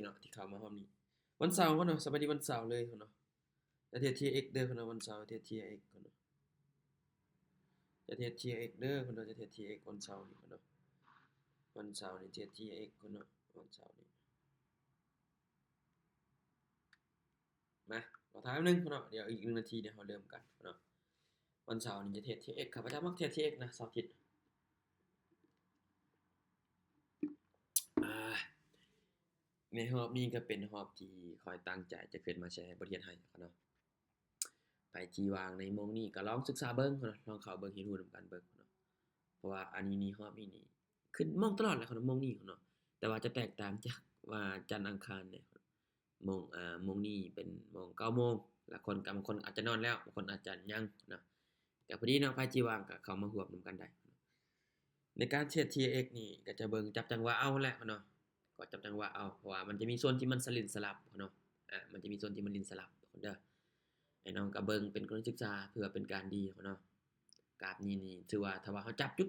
ເນາະ ທີ່ເຂົ້າມາຮອບນີ້ ວັນເສົາເນາະ ສະບາຍດີວັນເສົາເລີຍເນາະ ຈະເທຣດ ທີເອັກ ເດີເນາະ ວັນເສົາເທຣດ ທີເອັກ ເນາະ ຈະເທຣດ ທີເອັກ ເດີເນາະ ຈະເທຣດ ທີເອັກ ວັນເສົານີ້ເນາະ ວັນເສົານີ້ເທຣດ ທີເອັກ ເນາະ ວັນເສົານີ້ ມາ ລໍຖ້າແປັບໜຶ່ງເນາະ ດຽວອີກໜຶ່ງນາທີ ດຽວເຮົາເລີ່ມກັນເນາະ ວັນເສົານີ້ຈະເທຣດ ທີເອັກ ຂ້າພະເຈົ້າມັກເທຣດ ທີເອັກ ນະ ເສົາອາທິດ ອາ ໃນຮອບນີ້ກໍເປັນຮອບທີ່ຂ້ອຍຕັ້ງໃຈຈະຂຶ້ນມາແຊບົດຮຽນໃຫ້ເນາະ ໃຜທີ່ວ່າງໃນໂມງນີ້ກໍລອງສຶກສາເບິ່ງເນາະ ລອງເຂົ້າເບິ່ງຮຽນຮູ້ນຳກັນເບິ່ງເນາະ ເພາະວ່າອັນນີ້ນີ້ ຮອບນີ້ນີ້ ຂຶ້ນໂມງຕະຫຼອດແຫຼະເນາະ ໂມງນີ້ເນາະ ແຕ່ວ່າຈະແຕກຕ່າງຈາກວ່າຈັນອັງຄານແດ່ ໂມງ ອາ ໂມງນີ້ເປັນໂມງເກົ້າໂມງ ແລະ ຄົນ ບາງຄົນອາດຈະນອນແລ້ວ ບາງຄົນອາດຈະຍັງເນາະ ກໍພໍດີເນາະ ໃຜທີ່ວ່າງກໍເຂົ້າມາຮ່ວມນຳກັນໄດ້ ໃນການເທຣດ ທີເອັກ ນີ້ກໍຈະເບິ່ງຈັບຈັງຫວະເອົາແຫຼະເນາະ ກໍຈັບຈັງຫວະເອົາ ເພາະວ່າມັນຈະມີສ່ວນທີ່ມັນສະຫຼິ້ນສະຫຼັບເນາະ ອາ ມັນຈະມີສ່ວນທີ່ມັນຫຼິ້ນສະຫຼັບເດີ ໃຫ້ນ້ອງກໍເບິ່ງເປັນກໍລະນີສຶກສາ ເພື່ອເປັນການດີເນາະ ກາບນີ້ນີ້ຖືວ່າ ຖ້າວ່າເຮົາຈັບຈຸດ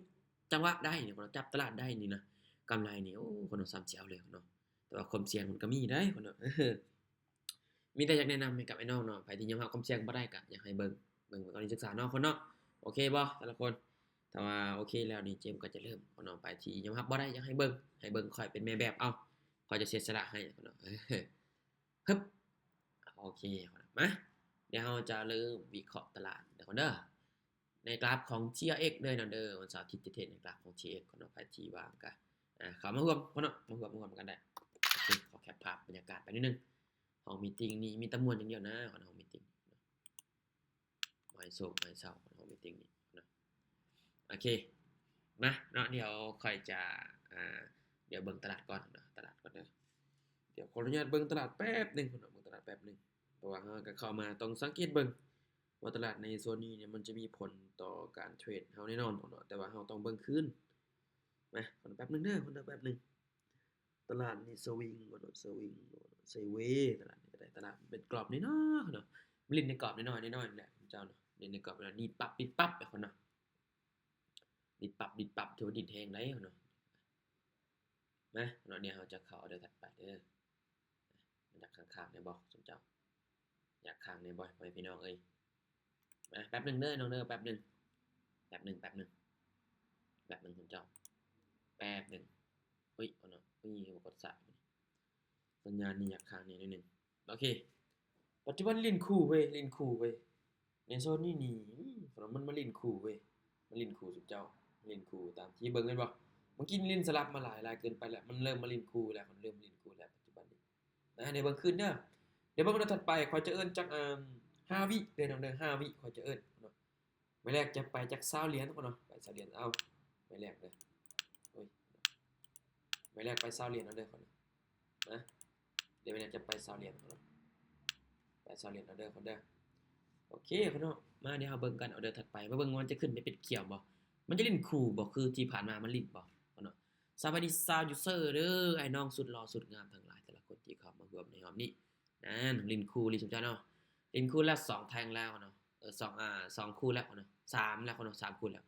ຈັງຫວະໄດ້ນີ້ ເຮົາຈັບຕະຫຼາດໄດ້ນີ້ນະ ກຳໄລນີ້ ໂອ້ ຄົນເຮົາສ່ຳຊິເອົາເລີຍເນາະ ແຕ່ວ່າຄວາມສ່ຽງມັນກໍມີໄດ໋ເນາະ ມີແຕ່ຢາກແນະນຳໃຫ້ກັບອ້າຍນ້ອງເນາະ ໃຜທີ່ຍອມຮັບຄວາມສ່ຽງບໍ່ໄດ້ກໍຢາກໃຫ້ເບິ່ງ ເບິ່ງໄວ້ກ່ອນທີ່ສຶກສາເນາະຄົນເນາະ ໂອເຄບໍ່ແຕ່ລະຄົນ ຖ້າວ່າໂອເຄແລ້ວນີ້ ເຈມກໍຈະເລີ່ມເນາະ ໃຜທີ່ຍອມຮັບບໍ່ໄດ້ຢາກໃຫ້ເບິ່ງ ໃຫ້ເບິ່ງຂ້ອຍເປັນແມ່ແບບເອົາ ຂ້ອຍຈະເສຍສະຫຼະໃຫ້ເນາະ ຮຶບ ໂອເຄ ມາ ດຽວເຮົາຈະເລີ່ມວິເຄາະຕະຫຼາດເດີຄົນເດີ ໃນກຣາຟຂອງ ທີເອັກ ເດີເນາະເດີ ວັນເສົາອາທິດຈະເທຣດໃນກຣາຟຂອງ ທີເອັກ ເນາະ ໃຜທີ່ວ່າງກໍ ອາ ເຂົ້າມາຮ່ວມເນາະ ມາຮ່ວມ ມາຮ່ວມກັນໄດ້ ໂອເຄ ຂໍແຄັບພາບບັນຍາກາດໄປໜ້ອຍໜຶ່ງ ຫ້ອງມີຕິງນີ້ມີແຕ່ມ່ວນຢ່າງດຽວນະ ຫ້ອງມີຕິງ ບໍ່ໃຫ້ໂສກບໍ່ໃຫ້ເສົ້າ ຫ້ອງມີຕິງນີ້ເນາະ ໂອເຄ ມາເນາະ ດຽວຂ້ອຍຈະ ອາ ດຽວເບິ່ງຕະຫຼາດກ່ອນເນາະ ຕະຫຼາດກ່ອນເດີ ດຽວຂໍອະນຸຍາດເບິ່ງຕະຫຼາດແປັບໜຶ່ງເນາະ ເບິ່ງຕະຫຼາດແປັບໜຶ່ງ ເພາະວ່າເຮົາກໍເຂົ້າມາຕ້ອງສັງເກດເບິ່ງ ວ່າຕະຫຼາດໃນໂຊນນີ້ນີ້ ມັນຈະມີຜົນຕໍ່ການເທຣດເຮົາແນ່ນອນເນາະ ແຕ່ວ່າເຮົາຕ້ອງເບິ່ງຄືນ ນະ ແປັບໜຶ່ງເດີ ແປັບໜຶ່ງ ຕະຫຼາດນີ້ສະວິງເນາະ ສະວິງ ໄຊເວ ຕະຫຼາດນີ້ກໍໄດ້ ຕະຫຼາດເປັນກອບນ້ອຍໆເນາະ ຫຼິ້ນໃນກອບນ້ອຍໆ ນ້ອຍໆນີ້ແຫຼະ ເຈົ້າເນາະ ຫຼິ້ນໃນກອບນີ້ ດີດປັບ ດີດປັບ ເນາະ ດີດປັບ ດີດປັບ ຖືວ່າດີດແຮງໄດ໋ເນາະ ມາເນາະ ດຽວເຮົາຈະເຂົ້າອໍເດີຖັດໄປເດີ ຢາກຄ້າງໆແດ່ບໍ່ຊຸມເຈົ້າ ຢາກຄ້າງແດ່ບໍ່ ພໍ່ແມ່ພີ່ນ້ອງເອີຍ ມາແປັບໜຶ່ງເດີນ້ອງເດີ ແປັບໜຶ່ງ ແປັບໜຶ່ງ ແປັບໜຶ່ງ ແປັບໜຶ່ງ ຊຸມເຈົ້າ ແປັບໜຶ່ງ ອຸ້ຍ ເອົາເນາະ ອຸ້ຍ ບໍ່ກົດສາຍ ສັນຍານນີ້ຢາກຄ້າງແດ່ໜ້ອຍໜຶ່ງ ໂອເຄ ປັດຈຸບັນຫຼິ້ນຄູ່ເວີຍ ຫຼິ້ນຄູ່ເວີຍ ໃນໂຊນນີ້ນີ້ ອືມ ມັນມາຫຼິ້ນຄູ່ເວີຍ ມາຫຼິ້ນຄູ່ຊຸມເຈົ້າ ມາຫຼິ້ນຄູ່ຕາມທີ່ເບິ່ງແມ່ນບໍ່ ເມື່ອກີ້ຫຼິ້ນສະຫຼັບມາຫຼາຍ ຫຼາຍເກີນໄປແລ້ວ ມັນເລີ່ມມາຫຼິ້ນຄູ່ແລ້ວ ມັນເລີ່ມມາຫຼິ້ນຄູ່ແລ້ວ ປັດຈຸບັນນີ້ ນະ ດຽວເບິ່ງຄືນເດີ ດຽວເບິ່ງອໍເດີຖັດໄປ ຂ້ອຍຈະເອີ້ນຈັກ ອາ ຫ້າວິເດີນ້ອງເດີ ຫ້າວິຂ້ອຍຈະເອີ້ນເນາະ ໄມ້ແລກຈະໄປຈັກຊາວຫຼຽນເນາະ ໄປຊາວຫຼຽນ ເອົາ ໄມ້ແລກເດີ ໂອ້ຍ ໄມ້ແລກໄປຊາວຫຼຽນເອົາເດີ ນະ ດຽວໄມ້ແລກຈະໄປຊາວຫຼຽນເນາະ ໄປຊາວຫຼຽນເອົາເດີ ເດີ ໂອເຄເນາະ ມາ ດຽວເຮົາເບິ່ງກັນອໍເດີຖັດໄປ ມາເບິ່ງວ່າມັນຈະຂຶ້ນໄປປິດຂຽວບໍ່ ມັນຈະຫຼິ້ນຄູ່ບໍ່ ຄືທີ່ຜ່ານມາມັນຫຼິ້ນບໍ່ເນາະ ສະບາຍດີຊາວຢູເຊີເດີ ອ້າຍນ້ອງສຸດຫຼໍ່ສຸດງາມທັງຫຼາຍແຕ່ລະຄົນທີ່ເຂົ້າມາຮ່ວມໃນຮອບນີ້ ນັ້ນຫຼິ້ນຄູ່ ຫຼິ້ນຊຸມເຈົ້າເນາະ ຫຼິ້ນຄູ່ແລ້ວສອງແທ່ງແລ້ວເນາະ ເອີ ສອງ ອາ ສອງຄູ່ແລ້ວເນາະ ສາມແລ້ວເນາະ ສາມຄູ່ແລ້ວ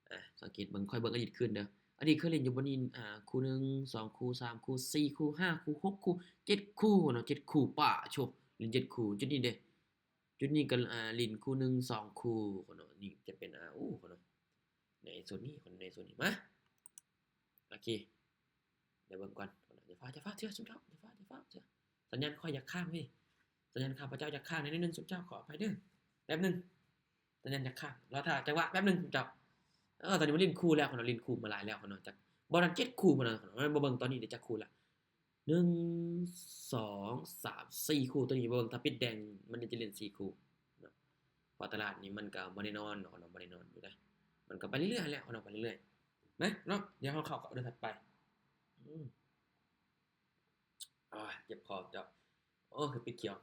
ອາ ສັງເກດເບິ່ງ ຂ້ອຍເບິ່ງອະດີດຄືນເດີ ອະດີດເຄີຍຫຼິ້ນຢູ່ບ່ອນນີ້ ອາ ຄູ່ໜຶ່ງ ສອງຄູ່ ສາມຄູ່ ສີ່ຄູ່ ຫ້າຄູ່ ຫົກຄູ່ ເຈັດຄູ່ເນາະ ເຈັດຄູ່ ປາໂທ້ ຫຼິ້ນເຈັດຄູ່ ຈຸດນີ້ເດ້ ຈຸດນີ້ກໍ ອາ ຫຼິ້ນຄູ່ໜຶ່ງ ສອງຄູ່ເນາະ ນີ້ຈະເປັນ ອາ ໂອ້ ເນາະ ໃນໂຊນນີ້ ໃນໂຊນນີ້ ມາ ໂອເຄ ດຽວເບິ່ງກ່ອນ ຢ່າຟ້າວ ຢ່າຟ້າວເທື່ອ ຊຸມເຈົ້າ ຢ່າຟ້າວ ຢ່າຟ້າວເທື່ອ ສັນຍານຂ້ອຍຢາກຄ້າງເວີຍ ສັນຍານຂ້າພະເຈົ້າຢາກຄ້າງໜ້ອຍໜຶ່ງ ຊຸມເຈົ້າ ຂໍອະໄພເດີ ແປັບໜຶ່ງ ສັນຍານຢາກຄ້າງ ລໍຖ້າຈັງຫວະແປັບໜຶ່ງ ຊຸມເຈົ້າ ເອີ ຕອນນີ້ມັນຫຼິ້ນຄູ່ແລ້ວເນາະ ຫຼິ້ນຄູ່ມາຫຼາຍແລ້ວເນາະ ຈັກບໍ່ນັ້ນເຈັດຄູ່ພຸ້ນນະ ມາເບິ່ງຕອນນີ້ໄດ້ຈັກຄູ່ລະ ໜຶ່ງ ສອງ ສາມ ສີ່ຄູ່ ຕົວນີ້ເບິ່ງ ຖ້າປິດແດງມັນຈະຫຼິ້ນສີ່ຄູ່ເນາະ ເພາະຕະຫຼາດນີ້ມັນກໍບໍ່ແນ່ນອນເນາະ ບໍ່ແນ່ນອນຢູ່ເດ້ ມັນກໍໄປເລື້ອຍໆແຫຼະເນາະ ໄປເລື້ອຍໆ ມາເນາະ ດຽວເຮົາເຂົ້າກັບອໍເດີຖັດໄປ ອືມ ໂອ້ຍ ເຈັບຄໍເຈົ້າ ໂອ້ ຄືປິດຂຽວ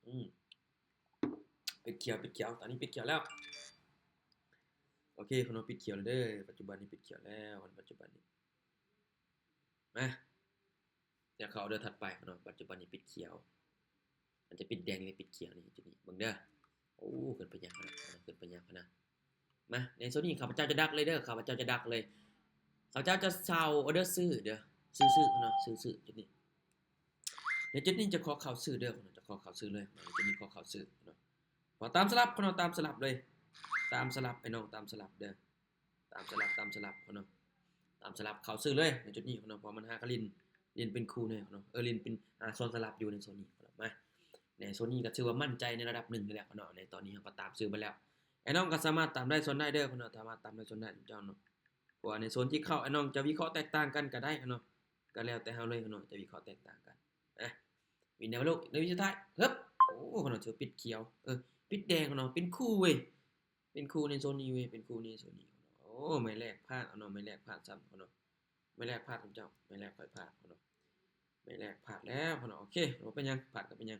ອືມ ປິດຂຽວ ປິດຂຽວ ຕອນນີ້ປິດຂຽວແລ້ວ ໂອເຄ ເນາະ ປິດຂຽວແລ້ວເດີ ປັດຈຸບັນນີ້ປິດຂຽວແລ້ວ ປັດຈຸບັນນີ້ ມາ ດຽວເຂົ້າອໍເດີຖັດໄປເນາະ ປັດຈຸບັນນີ້ປິດຂຽວ ມັນຈະປິດແດງ ຫຼື ປິດຂຽວນີ້ ຈຸດນີ້ ເບິ່ງເດີ ໂອ້ ຂຶ້ນໄປຍາວຂະໜາດ ຂຶ້ນໄປຍາວຂະໜາດ ມາ ໃນໂຊນນີ້ຂ້າພະເຈົ້າຈະດັກເລີຍເດີ ຂ້າພະເຈົ້າຈະດັກເລີຍ ຂ້າພະເຈົ້າຈະເຊົ່າອໍເດີຊື້ເດີ ຊື້ໆເນາະ ຊື້ໆ ຈຸດນີ້ ດຽວຈຸດນີ້ຈະຂໍເຂົ້າຊື່ເດີເນາະ ຈະຂໍເຂົ້າຊື່ເລີຍເນາະ ຈຸດນີ້ຂໍເຂົ້າຊື່ເນາະ ເພາະຕາມສະຫຼັບເນາະ ຕາມສະຫຼັບເລີຍ ຕາມສະຫຼັບໄອ້ນ້ອງ ຕາມສະຫຼັບເດີ ຕາມສະຫຼັບ ຕາມສະຫຼັບເນາະ ຕາມສະຫຼັບເຂົ້າຊື່ເລີຍໃນຈຸດນີ້ເນາະ ເພາະມັນຫາກະຫຼິ້ນ ຫຼິ້ນເປັນຄູ່ແນ່ເນາະ ເອີ ຫຼິ້ນເປັນ ອ່າ ໂຊນສະຫຼັບຢູ່ໃນໂຊນນີ້ເນາະ ມາ ໃນໂຊນນີ້ກໍຖືວ່າໝັ້ນໃຈໃນລະດັບໜຶ່ງນີ້ແຫຼະເນາະ ໃນຕອນນີ້ເຮົາກໍຕາມຊື່ໄປແລ້ວ ໄອ້ນ້ອງກໍສາມາດຕາມໄດ້ໂຊນໃດເດີເນາະ ສາມາດຕາມໄດ້ໂຊນໃດເນາະ ເພາະວ່າໃນໂຊນທີ່ເຂົ້າ ໄອ້ນ້ອງຈະວິເຄາະແຕກຕ່າງກັນກໍໄດ້ເນາະ ກໍແລ້ວແຕ່ເຮົາເລີຍເນາະ ຈະວິເຄາະແຕກຕ່າງກັນ ອ່ະ ວິນແນວໂລກ ໃນວິສຸດທ້າຍ ເຮີບ ໂອ້ ເນາະ ຖືວ່າປິດຂຽວ ເອີ ປິດແດງເນາະ ເປັນຄູ່ເວີຍ ເປັນຄູ່ໃນໂຊນນີ້ເວີຍ ເປັນຄູ່ໃນໂຊນນີ້ ໂອ້ ໄມ້ແລກພາດເນາະ ໄມ້ແລກພາດຊ້ຳເນາະ ໄມ້ແລກພາດຂອງເຈົ້າ ໄມ້ແລກຂ້ອຍພາດເນາະ ໄມ້ແລກພາດແລ້ວເນາະ ໂອເຄ ບໍ່ເປັນຫຍັງ ພາດກໍເປັນຫຍັງ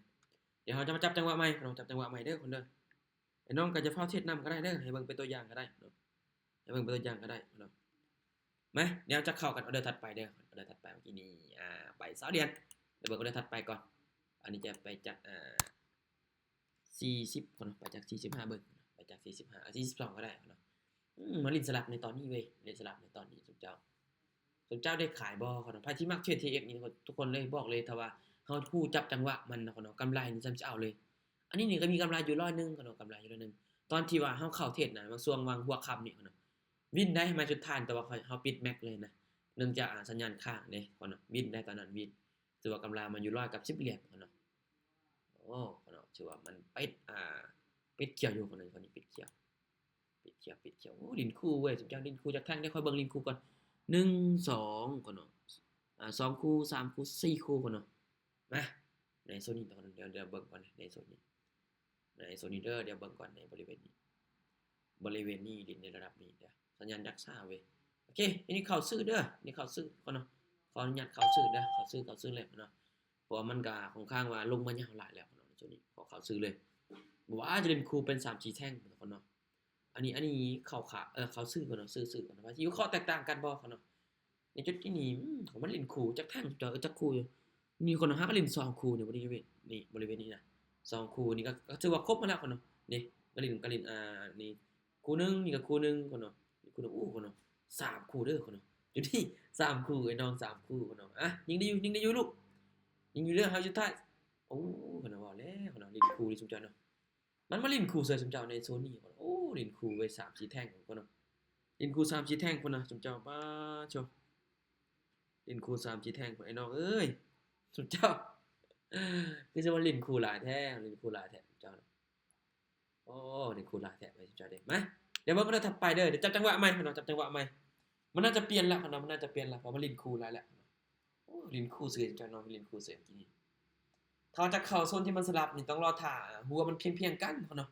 ດຽວເຮົາຈະມາຈັບຈັງຫວະໃໝ່ເນາະ ຈັບຈັງຫວະໃໝ່ເດີຄົນເດີ ໄອ້ນ້ອງກໍຈະຟ້າວເທດນຳກໍໄດ້ເດີ ໃຫ້ເບິ່ງເປັນຕົວຢ່າງກໍໄດ້ເນາະ ໃຫ້ເບິ່ງເປັນຕົວຢ່າງກໍໄດ້ເນາະ ມາ ດຽວຈະເຂົ້າກັນອອເດີຖັດໄປເດີ ອອເດີຖັດໄປເມື່ອກີ້ນີ້ ອ່າ ໄປຊາວຫຼຽນ ດຽວເບິ່ງອອເດີຖັດໄປກ່ອນ ອັນນີ້ຈະໄປຈັກ ອ່າ ສີ່ສິບເນາະ ໄປຈັກສີ່ສິບຫ້າເບິ່ງ ໄປຈັກສີ່ສິບຫ້າ ອ່າ ສີ່ສິບສອງກໍໄດ້ເນາະ ອືມ ມາຫຼິ້ນສະຫຼັບໃນຕອນນີ້ເວີຍ ຫຼິ້ນສະຫຼັບໃນຕອນນີ້ ສົມເຈົ້າ ສົມເຈົ້າໄດ້ຂາຍບໍ່ເນາະ ໃຜທີ່ມັກເທຣດ ທີເອັກ ນີ້ ທຸກຄົນເລີຍ ບອກເລີຍ ຖ້າວ່າເຮົາຮູ້ຈັບຈັງຫວະມັນເນາະ ກຳໄລນີ້ຊ່ຳຊິເອົາເລີຍ ອັນນີ້ນີ້ກໍມີກຳໄລຢູ່ຮ້ອຍໜຶ່ງເນາະ ກຳໄລຢູ່ຮ້ອຍໜຶ່ງ ຕອນທີ່ວ່າເຮົາເຂົ້າເທຣດນະ ວ່າຊ່ວງຫວ່າງຫົວຄ່ຳນີ້ເນາະ ວິນໄດ້ມາຈຸດທານ ແຕ່ວ່າເຮົາ ເຮົາປິດແມັກເລີຍນະ ເນື່ອງຈາກ ອ່າ ສັນຍານຄ້າງເດ້ເນາະ ວິນໄດ້ຕອນນັ້ນ ວິນ ຖືວ່າກຳໄລມາຢູ່ຮ້ອຍກັບສິບຫຼຽນເນາະ ໂອ້ ເນາະ ຖືວ່າມັນປິດ ອ່າ ປິດຂຽວຢູ່ ຄົນນີ້ ຄົນນີ້ປິດຂຽວ ປິດຂຽວ ປິດຂຽວ ໂອ້ ຫຼິ້ນຄູ່ເວີຍ ສົມເຈົ້າຫຼິ້ນຄູ່ຈັກແທ່ງ ດຽວຂ້ອຍເບິ່ງຫຼິ້ນຄູ່ກ່ອນ ໜຶ່ງ ສອງ ກ່ອນເນາະ ອ່າ ສອງຄູ່ ສາມຄູ່ ສີ່ຄູ່ກ່ອນເນາະ ມາ ໃນໂຊນນີ້ກ່ອນ ດຽວ ດຽວເບິ່ງກ່ອນ ໃນໂຊນນີ້ ໃນໂຊນນີ້ເດີ ດຽວເບິ່ງກ່ອນ ໃນບໍລິເວນນີ້ ບໍລິເວນນີ້ຫຼິ້ນໃນລະດັບນີ້ເດີ ສັນຍານຍັກຊ້າເວີຍ ໂອເຄ ອັນນີ້ເຂົ້າຊື່ເດີ ນີ້ເຂົ້າຊື່ກ່ອນເນາະ ຂໍອະນຸຍາດເຂົ້າຊື່ເດີ ເຂົ້າຊື່ ເຂົ້າຊື່ເລີຍເນາະ ເພາະວ່າມັນກະຄ່ອນຂ້າງວ່າລົງມາຍາວຫຼາຍແລ້ວເນາະ ໃນໂຊນນີ້ ຂໍເຂົ້າຊື່ເລີຍ ບໍ່ວ່າຈະເປັນຄູ່ເປັນສາມສີ່ແທ່ງເນາະ ອັນນີ້ ອັນນີ້ເຂົ້າຂາ ເອີ ເຂົ້າຊື່ກ່ອນເນາະ ຊື່ ຊື່ກ່ອນເນາະ ວ່າຊິວິເຄາະແຕກຕ່າງກັນບໍ່ເນາະ ໃນຈຸດນີ້ ອືມ ມັນຫຼິ້ນຄູ່ຈັກແທ່ງ ຈັກຄູ່ຢູ່ ນີ້ຄົນເຮົາກໍຫຼິ້ນສອງຄູ່ນີ້ ບໍລິເວນນີ້ ບໍລິເວນນີ້ນະ ສອງຄູ່ນີ້ກໍ ກໍຖືວ່າຄົບມາແລ້ວເນາະ ນີ້ກໍຫຼິ້ນ ກໍຫຼິ້ນ ອ່າ ນີ້ຄູ່ໜຶ່ງ ນີ້ກໍຄູ່ໜຶ່ງເນາະ ນີ້ຄູ່ໜຶ່ງ ໂອ້ ເນາະ ສາມຄູ່ເດີເນາະ ຢູ່ທີ່ສາມຄູ່ ໄອ້ນ້ອງ ສາມຄູ່ເນາະ ອ່ະ ຍິງໄດ້ຢູ່ ຍິງໄດ້ຢູ່ລູກ ຍິງຢູ່ເດີ ເຮົາສຸດທ້າຍ ໂອ້ ເນາະ ວ່າແລ້ວເນາະ ຫຼິ້ນຄູ່ນີ້ ສົມເຈົ້າເນາະ ມັນມາຫຼິ້ນຄູ່ໃສ່ຊຸມເຈົ້າໃນໂຊນນີ້ ໂອ້ ຫຼິ້ນຄູ່ໄວ້ສາມສີ່ແທ່ງພຸ້ນເນາະ ຫຼິ້ນຄູ່ສາມສີ່ແທ່ງພຸ້ນນະ ຊຸມເຈົ້າ ປາໂທ້ ຫຼິ້ນຄູ່ສາມສີ່ແທ່ງພຸ້ນ ໄອ້ນ້ອງເອີຍ ຊຸມເຈົ້າ ຄືຊິວ່າຫຼິ້ນຄູ່ຫຼາຍແທ້ ຫຼິ້ນຄູ່ຫຼາຍແທ້ ຊຸມເຈົ້າ ໂອ້ ຫຼິ້ນຄູ່ຫຼາຍແທ້ ຊຸມເຈົ້າເດ້ ມາ ດຽວເບິ່ງເດີ ຖັດໄປເດີ ດຽວຈັບຈັງຫວະໃໝ່ເນາະ ຈັບຈັງຫວະໃໝ່ ມັນໜ້າຈະປ່ຽນລະເນາະ ມັນໜ້າຈະປ່ຽນລະ ເພາະມັນຫຼິ້ນຄູ່ຫຼາຍແລ້ວເນາະ ໂອ້ ຫຼິ້ນຄູ່ເສຍ ເຈົ້ານ້ອງ ຫຼິ້ນຄູ່ເສຍ ກີ້ນີ້ ຖ້າຈະເຂົ້າໂຊນທີ່ມັນສະຫຼັບນີ້ ຕ້ອງລໍຖ້າຫົວມັນພຽງໆກັນເນາະ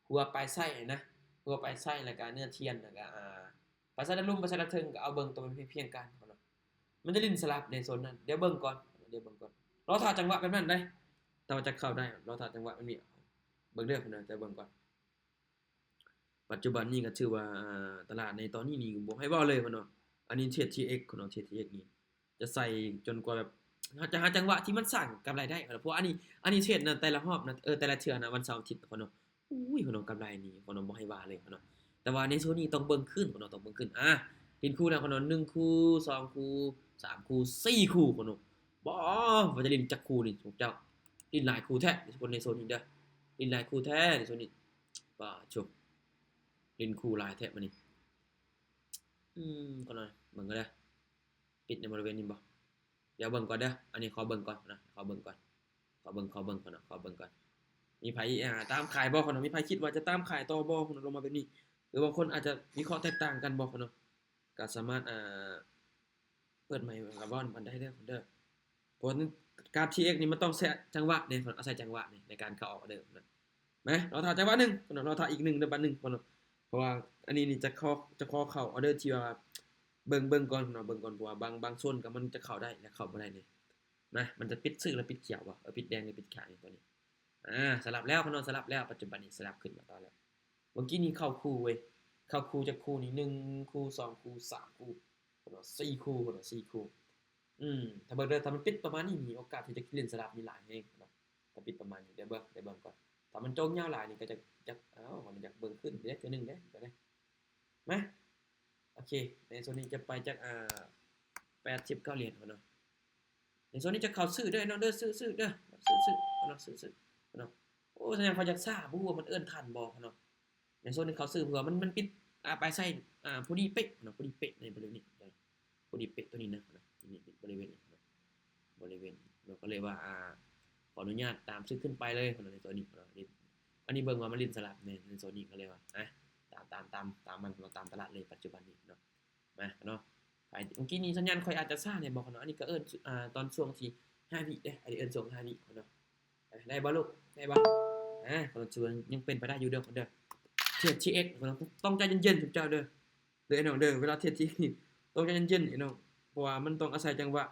ຫົວປາຍໄຊນະ ຫົວປາຍໄຊ ແລ້ວກະເນື້ອທຽນ ແລ້ວກະ ອ່າ ປາຍໄຊດ້ານລຸ່ມ ປາຍໄຊດ້ານເທິງ ກະເອົາເບິ່ງໂຕມັນພຽງໆກັນເນາະ ມັນຈະຫຼິ້ນສະຫຼັບໃນໂຊນນັ້ນ ດຽວເບິ່ງກ່ອນ ດຽວເບິ່ງກ່ອນ ລໍຖ້າຈັງຫວະແບບນັ້ນໄດ໋ ຖ້າວ່າຈະເຂົ້າໄດ້ ລໍຖ້າຈັງຫວະແບບນີ້ ເບິ່ງເດີ ດຽວເບິ່ງກ່ອນ ປັດຈຸບັນນີ້ກໍຖືວ່າ ອ່າ ຕະຫຼາດໃນຕອນນີ້ນີ້ບໍ່ໃຫ້ເວົ້າເລີຍເນາະ ອັນນີ້ເທຣດ ທີເອັກ ເນາະ ເທຣດ ທີເອັກ ນີ້ຈະໃສ່ຈົນກວ່າແບບ ເຮົາຈະຫາຈັງຫວະທີ່ມັນສ້າງກຳໄລໄດ້ເນາະ ເພາະວ່າອັນນີ້ ອັນນີ້ເທຣດນະ ແຕ່ລະຮອບນະ ເອີ ແຕ່ລະເທື່ອນະ ວັນເສົາອາທິດເນາະ ໂອ້ຍ ເນາະ ກຳໄລນີ້ເນາະ ບໍ່ໃຫ້ວ່າເລີຍເນາະ ແຕ່ວ່າໃນໂຊນນີ້ຕ້ອງເບິ່ງຄືນເນາະ ຕ້ອງເບິ່ງຄືນ ອ່າ ຫຼິ້ນຄູ່ແລ້ວເນາະ ໜຶ່ງຄູ່ ສອງຄູ່ ສາມຄູ່ ສີ່ຄູ່ເນາະ ບໍ່ ວ່າຈະຫຼິ້ນຈັກຄູ່ນີ້ ເຈົ້າ ຫຼິ້ນຫຼາຍຄູ່ແທ້ ໃນໂຊນນີ້ເດີ ຫຼິ້ນຫຼາຍຄູ່ແທ້ໃນໂຊນນີ້ ປາໂທ້ ຫຼິ້ນຄູ່ຫຼາຍແທ້ມື້ນີ້ ອືມ ກ່ອນໜ້ອຍ ເບິ່ງກ່ອນເດີ ປິດໃນບໍລິເວນນີ້ບໍ່ ດຽວເບິ່ງກ່ອນເດີ ອັນນີ້ຂໍເບິ່ງກ່ອນນະ ຂໍເບິ່ງກ່ອນ ຂໍເບິ່ງ ຂໍເບິ່ງກ່ອນນະ ຂໍເບິ່ງກ່ອນ ມີໃຜ ອ່າ ຕາມຂາຍບໍ່ເນາະ ມີໃຜຄິດວ່າຈະຕາມຂາຍຕໍ່ບໍ່ເນາະ ລົງມາແບບນີ້ ຫຼືບາງຄົນອາດຈະວິເຄາະແຕກຕ່າງກັນບໍ່ເນາະ ກໍສາມາດ ອ່າ ເປີດໃໝ່ກັບເວົ້ານຳກັນໄດ້ເດີ ເດີ ເພາະວ່າການ ທີເອັກ ນີ້ມັນຕ້ອງໃຊ້ຈັງຫວະເດ້ ອາໄສຈັງຫວະນີ້ໃນການເຂົ້າອອກເດີນະ ມາ ລໍຖ້າຈັງຫວະໜຶ່ງ ລໍຖ້າອີກໜຶ່ງເດີ ບາດໜຶ່ງ ເພາະວ່າອັນນີ້ນີ້ຈະຂໍ ຈະຂໍເຂົ້າອອເດີທີ່ວ່າເບິ່ງ ເບິ່ງກ່ອນເນາະ ເບິ່ງກ່ອນ ເພາະວ່າບາງ ບາງໂຊນກໍມັນຈະເຂົ້າໄດ້ ແລະ ເຂົ້າບໍ່ໄດ້ເດ້ ມາ ມັນຈະປິດຊື່ ແລະ ປິດຂຽວບໍ່ ເອີ ປິດແດງ ຫຼື ປິດຂຽວ ຕົວນີ້ ອ່າ ສະຫຼັບແລ້ວເນາະ ສະຫຼັບແລ້ວ ປັດຈຸບັນນີ້ສະຫຼັບຂຶ້ນມາຕໍ່ແລ້ວ ເມື່ອກີ້ນີ້ເຂົ້າຄູ່ເວີຍ ເຂົ້າຄູ່ຈັກຄູ່ນີ້ ໜຶ່ງຄູ່ ສອງຄູ່ ສາມຄູ່ ເນາະ ສີ່ຄູ່ເນາະ ສີ່ຄູ່ ອືມ ຖ້າເບິ່ງເດີ ຖ້າມັນປິດປະມານນີ້ ມີໂອກາດທີ່ຈະຫຼິ້ນສະຫຼັບນີ້ຫຼາຍແຮງເນາະ ຖ້າປິດປະມານນີ້ ດຽວເບິ່ງ ດຽວເບິ່ງກ່ອນ ຖ້າມັນໂຈງຍາວຫຼາຍນີ້ກໍຈະ ຈະ ເອົ້າ ມັນຢາກເບິ່ງຂຶ້ນເດ້ ເທື່ອໜຶ່ງເດ້ ມາ ໂອເຄ ໃນໂຊນນີ້ຈະໄປຈັກ ອ່າ ແປດສິບເກົ້າຫຼຽນເນາະ ໃນໂຊນນີ້ຈະເຂົ້າຊື້ເດີນ້ອງເດີ ຊື້ໆເດີ ຊື້ໆເນາະ ຊື້ໆເນາະ. ໂອ້ ສັນຍານຂ້ອຍຢາກຊ້າ ບໍ່ຮູ້ວ່າມັນເອີ້ນທັນບໍ່ເນາະ. ໃນໂຊນນີ້ເຂົ້າຊື້ ເພາະວ່າມັນ ມັນປິດ ອາ ປາຍໄຊ ອາ ພໍດີເປະເນາະ ພໍດີເປະໃນບໍລິເວນນີ້ເນາະ ພໍດີເປະໂຕນີ້ນະເນາະ ນີ້ ນີ້ ນີ້ ບໍລິເວນນີ້ເນາະ ບໍລິເວນນີ້ເນາະ. ກໍເລີຍວ່າ ອາ ຂໍອະນຸຍາດຕາມຊື້ຂຶ້ນໄປເລີຍເນາະ ໃນໂຕນີ້ເນາະ. ອັນນີ້ເບິ່ງວ່າມັນຫຼິ້ນສະຫຼັບໃນ ໃນໂຊນນີ້ ກໍເລີຍວ່າ ອາ ຕາມ ຕາມ ຕາມ ຕາມມັນເນາະ ຕາມຕະຫຼາດເລີຍປັດຈຸບັນນີ້ເນາະ. ມາເນາະ ໄປ ເມື່ອກີ້ນີ້ສັນຍານຂ້ອຍອາດຈະຊ້າແດ່ບໍ່ເນາະ. ອັນນີ້ກໍເອີ້ນ ອາ ຕອນຊ່ວງທີ່ຫ້າວິເດ້ ອັນນີ້ເອີ້ນຊ່ວງຫ້າວິເນາະ. ໄດ້ບໍ່ລູກ ໄດ້ບໍ່? ອາ ເຂົາເຈົ້າຍັງເປັນໄປໄດ້ຢູ່ເດີ ເດີ ທີເອັກ ເຂົາເຈົ້າຕ້ອງໃຈເຢັນໆ ເຈົ້າເດີ ເດີໄອ້ນ້ອງເດີ. ເວລາທີເອັກນີ້ຕ້ອງໃຈເຢັນໆ ໄອ້ນ້ອງ ເພາະວ່າມັນຕ້ອງອາໄສຈັງຫວະ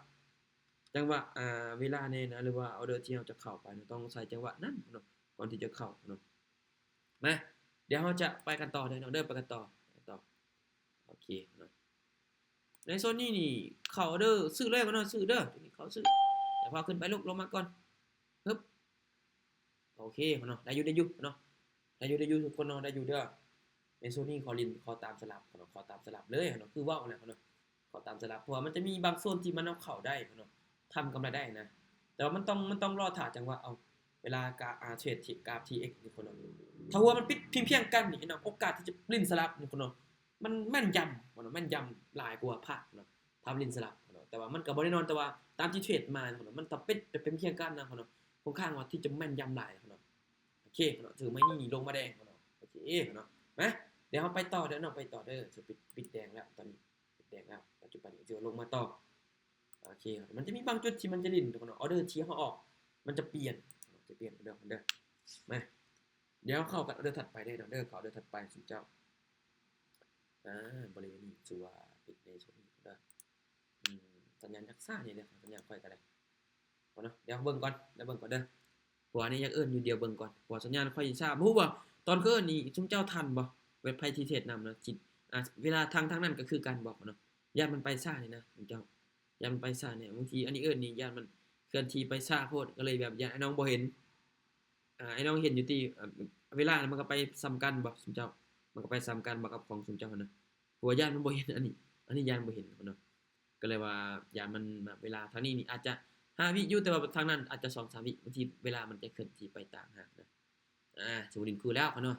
ຈັງຫວະ ອາ ເວລາແນ່ນະ ຫຼືວ່າອໍເດີທີ່ເຮົາຈະເຂົ້າໄປນະ ຕ້ອງອາໄສຈັງຫວະນັ້ນເນາະ ກ່ອນທີ່ຈະເຂົ້າເນາະ. ມາ ດຽວເຮົາຈະໄປກັນຕໍ່ເດີນ້ອງເດີ ໄປກັນຕໍ່ ໄປກັນຕໍ່. ໂອເຄເນາະ ໃນໂຊນນີ້ນີ້ເຂົ້າເດີ ຊື້ເລີຍເນາະ ຊື້ເດີ ນີ້ເຂົ້າຊື້. ດຽວພາຂຶ້ນໄປລູກ ລົງມາກ່ອນ ຮຶບ ໂອເຄເນາະ ໄດ້ຢູ່ ໄດ້ຢູ່ເນາະ ໄດ້ຢູ່ ໄດ້ຢູ່ທຸກຄົນເນາະ ໄດ້ຢູ່ເດີ. ໃນໂຊນນີ້ຂໍຫຼິ້ນ ຂໍຕາມສະຫຼັບເນາະ ຂໍຕາມສະຫຼັບເລີຍເນາະ ຄືເວົ້າແຫຼະເນາະ ຂໍຕາມສະຫຼັບ ເພາະວ່າມັນຈະມີບາງໂຊນທີ່ມັນເອົາເຂົ້າໄດ້ເນາະ ທຳກຳໄລໄດ້ນະ. ແຕ່ວ່າມັນຕ້ອງ ມັນຕ້ອງລໍຖ້າຈັງຫວະ ເອົາ ເວລາກາ ອາ ເທຣດ ກາຟ ທີເອັກ ນີ້ຄົນເນາະ ຖ້າວ່າມັນປິດພຽງໆກັນນີ້ເນາະ ໂອກາດທີ່ຈະຫຼິ້ນສະຫຼັບນີ້ຄົນເນາະ ມັນແມ່ນຢຳເນາະ ແມ່ນຢຳຫຼາຍກວ່າພາດເນາະ ຖ້າຫຼິ້ນສະຫຼັບເນາະ. ແຕ່ວ່າມັນກໍບໍ່ແນ່ນອນ ແຕ່ວ່າຕາມທີ່ເທຣດມາເນາະ ມັນຖ້າປິດແບບພຽງໆກັນນະເນາະ ຄ່ອນຂ້າງວ່າທີ່ຈະແມ່ນຢຳຫຼາຍເນາະ. ໂອເຄເນາະ ຖືໄມ້ນີ້ລົງມາແດງເນາະ ໂອເຄເນາະ. ມາ ດຽວເຮົາໄປຕໍ່ເດີເນາະ ໄປຕໍ່ເດີ ສະປິດ ປິດແດງແລ້ວ ຕອນນີ້ປິດແດງແລ້ວ ປັດຈຸບັນນີ້ຖືວ່າລົງມາຕໍ່. ໂອເຄ ມັນຈະມີບາງຈຸດທີ່ມັນຈະຫຼິ້ນເນາະ ອໍເດີທີ່ເຮົາອອກ ມັນຈະປ່ຽນ ຈະປ່ຽນເດີ ເດີ. ມາ ດຽວເຮົາເຂົ້າກັນອໍເດີຖັດໄປເດີ ເດີ ເຂົ້າອໍເດີຖັດໄປຊຸມເຈົ້າ. ອາ ບໍລິເວນນີ້ຖືວ່າປິດໃນໂຊນນີ້ເດີ ອືມ ສັນຍານຍັກຊ້ານີ້ເດີ ສັນຍານຂ້ອຍກໍໄດ້ເນາະ. ດຽວເບິ່ງກ່ອນ ດຽວເບິ່ງກ່ອນເດີ ເພາະວ່ານີ້ຢາກເອີ້ນຢູ່ ດຽວເບິ່ງກ່ອນ ເພາະວ່າສັນຍານຂ້ອຍຊ້າ ບໍ່ຮູ້ວ່າຕອນເອີ້ນນີ້ຊຸມເຈົ້າທັນບໍ່ ເວັບໃຜທີ່ເທຣດນຳນະ ອາ ເວລາທາງ ທາງນັ້ນກໍຄືກັນບໍ່ເນາະ. ຢ້ານມັນໄປຊ້ານີ້ນະ ເຈົ້າ ຢ້ານມັນໄປຊ້ານີ້ ບາງທີອັນນີ້ເອີ້ນນີ້ ຢ້ານມັນເຄື່ອນທີ່ໄປຊ້າໂພດ ກໍເລີຍແບບຢ້ານອ້າຍນ້ອງບໍ່ເຫັນ ອາ ອ້າຍນ້ອງເຫັນຢູ່ຕິ ເວລາມັນກໍໄປສ່ຳກັນບໍ່ຊຸມເຈົ້າ ມັນກໍໄປສ່ຳກັນບໍ່ກັບຂອງຊຸມເຈົ້າຫັ້ນນະ ເພາະວ່າຢ້ານມັນບໍ່ເຫັນ ອັນນີ້ ອັນນີ້ຢ້ານບໍ່ເຫັນເນາະ ກໍເລີຍວ່າຢ້ານມັນ ເວລາທາງນີ້ນີ້ອາດຈະຫ້າວິຢູ່ ແຕ່ວ່າທາງນັ້ນອາດຈະສອງສາມວິ ບາງທີເວລາມັນຈະເຄື່ອນທີ່ໄປຕ່າງຫາກນະ. ອາ ສົມມຸດຫຼິ້ນຄູ່ແລ້ວເນາະ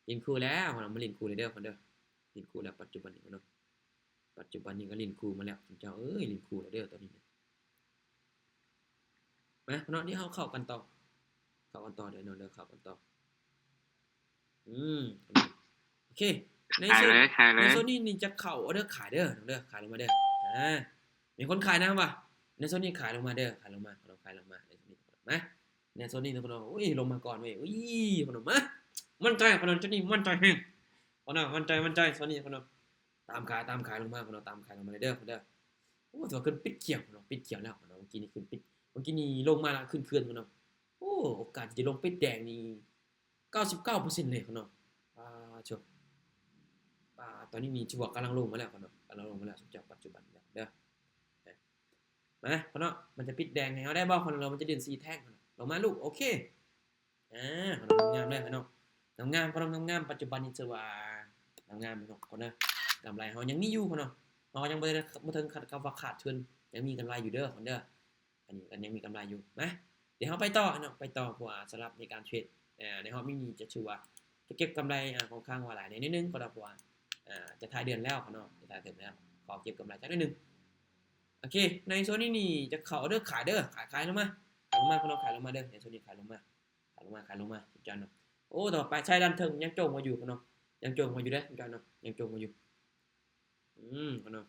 ຫຼິ້ນຄູ່ແລ້ວເນາະ ມາຫຼິ້ນຄູ່ເດີເດີ ຫຼິ້ນຄູ່ແລ້ວປັດຈຸບັນນີ້ເນາະ ປັດຈຸບັນນີ້ກໍຫຼິ້ນຄູ່ມາແລ້ວ ເຈົ້າເອີຍ ຫຼິ້ນຄູ່ແລ້ວເດີຕອນນີ້ນະ. ມາເນາະ ດຽວເຮົາເຂົ້າກັນຕໍ່ ເຂົ້າກັນຕໍ່ເດີເນາະ ດຽວເຂົ້າກັນຕໍ່. ອືມ ໂອເຄ ໃນໂຊນ ໃນໂຊນນີ້ນີ້ຈະເຂົ້າອໍເດີຂາຍເດີເດີ ຂາຍລົງມາເດີ. ອາ ມີຄົນຂາຍນຳຫວາ ໃນໂຊນນີ້ຂາຍລົງມາເດີ ຂາຍລົງມາ ຂາຍລົງມາ ໃນໂຊນນີ້ ມາ ໃນໂຊນນີ້ເນາະ ໂອ້ຍ ລົງມາກ່ອນເວີຍ ໂອ້ຍ ເນາະ ມາ ໝັ້ນໃຈເນາະ ໂຊນນີ້ໝັ້ນໃຈແຮງເນາະ ໝັ້ນໃຈ ໝັ້ນໃຈ ໂຊນນີ້ເນາະ. ຕາມຂາຍ ຕາມຂາຍລົງມາເນາະ ຕາມຂາຍລົງມາເດີເດີ. ໂອ້ ຖືວ່າຂຶ້ນປິດຂຽວເນາະ ປິດຂຽວແລ້ວເນາະ ເມື່ອກີ້ນີ້ຂຶ້ນປິດ ເມື່ອກີ້ນີ້ລົງມາແລ້ວ ຂຶ້ນເຄື່ອນເນາະ. ໂອ້ ໂອກາດທີ່ຈະລົງປິດແດງນີ້ ເກົ້າສິບເກົ້າເປີເຊັນເລີຍເນາະ. ປາໂທ້ ປາ ຕອນນີ້ນີ້ຖືວ່າກຳລັງລົງມາແລ້ວເນາະ ກຳລັງລົງມາແລ້ວ ເຈົ້າ ປັດຈຸບັນນີ້ເດີ. ມາເນາະ ມັນຈະປິດແດງໃຫ້ເຮົາໄດ້ບໍ່ເນາະ ມັນຈະຫຼິ້ນສີ່ແທ່ງເນາະ. ລົງມາລູກ ໂອເຄ ອາ ງາມໆເລີຍເນາະ ງາມໆ ງາມໆ ປັດຈຸບັນນີ້ຖືວ່າງາມໆເນາະ ເນາະ. ກຳໄລເຮົາຍັງມີຢູ່ເນາະ ເຮົາຍັງບໍ່ໄດ້ ບໍ່ເຖິງຂັ້ນກັບວ່າຂາດທຶນ ຍັງມີກຳໄລຢູ່ເດີ ເນາະ. ອັນນີ້ກໍຍັງມີກຳໄລຢູ່. ມາ ດຽວເຮົາໄປຕໍ່ເນາະ ໄປຕໍ່ ເພາະວ່າສຳລັບໃນການເທຣດ ເອີ ໃນຮອບນີ້ນີ້ຈະຖືວ່າຈະເກັບກຳໄລ ອາ ຄ່ອນຂ້າງວ່າຫຼາຍແດ່ໜ້ອຍໜຶ່ງ ເພາະວ່າ ອາ ຈະທ້າຍເດືອນແລ້ວເນາະ ຈະທ້າຍເດືອນແລ້ວ ຂໍເກັບກຳໄລຈັກໜ້ອຍໜຶ່ງ. ໂອເຄ ໃນໂຊນນີ້ນີ້ຈະເຂົ້າເດີ ຂາຍເດີ ຂາຍ ຂາຍລົງມາ ຂາຍລົງມາເນາະ ຂາຍລົງມາເດີ ໃນໂຊນນີ້ຂາຍລົງມາ ຂາຍລົງມາ ຂາຍລົງມາ ເຈົ້າເນາະ. ໂອ້ ແຕ່ວ່າປາຍໄຊດ້ານເທິງຍັງໂຈ່ງມາຢູ່ເນາະ ຍັງໂຈ່ງມາຢູ່ເດີ ເຈົ້າເນາະ ຍັງໂຈ້ງມາຢູ່. ອືມ ເນາະ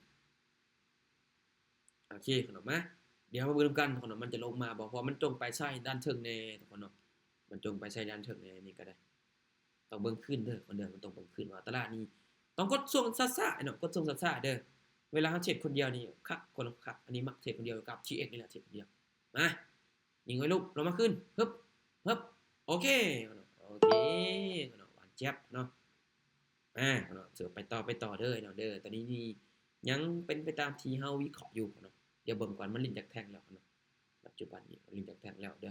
ໂອເຄ ເນາະ ມາ ດຽວເຮົາມາເບິ່ງນຳກັນເນາະ ມັນຈະລົງມາບໍ່ ເພາະວ່າມັນຈົ່ງໄປໃສ່ດ້ານເທິງແດ່ເນາະ ມັນຈົ່ງໄປໃສ່ດ້ານເທິງແດ່ ນີ້ກໍໄດ້ ຕ້ອງເບິ່ງຄືນເດີ ເນາະ ມັນຕ້ອງເບິ່ງຄືນວ່າຕະຫຼາດນີ້ຕ້ອງກົດຊ່ວງຊ້າໆເນາະ ກົດຊ່ວງຊ້າໆເດີ. ເວລາເຮົາເທຣດຄົນດຽວນີ້ຄັກ ຄົນຄັກ ອັນນີ້ມັກເທຣດຄົນດຽວກັບທີເອັກນີ້ແຫຼະ ເທຣດຄົນດຽວ. ມາ ຍິງໄວ້ລູກ ລົງມາຄືນ ຮຶບ ຮຶບ ໂອເຄ ໂອເຄ ຫວານແຈ໊ບເນາະ. ອາ ເນາະ ເສືອໄປຕໍ່ ໄປຕໍ່ເດີເນາະ ເດີ ຕອນນີ້ນີ້ຍັງເປັນໄປຕາມທີ່ເຮົາວິເຄາະຢູ່ເນາະ. ດຽວເບິ່ງກ່ອນ ມັນຫຼິ້ນຈັກແທ່ງແລ້ວເນາະ ປັດຈຸບັນນີ້ຫຼິ້ນຈັກແທ່ງແລ້ວເດີ.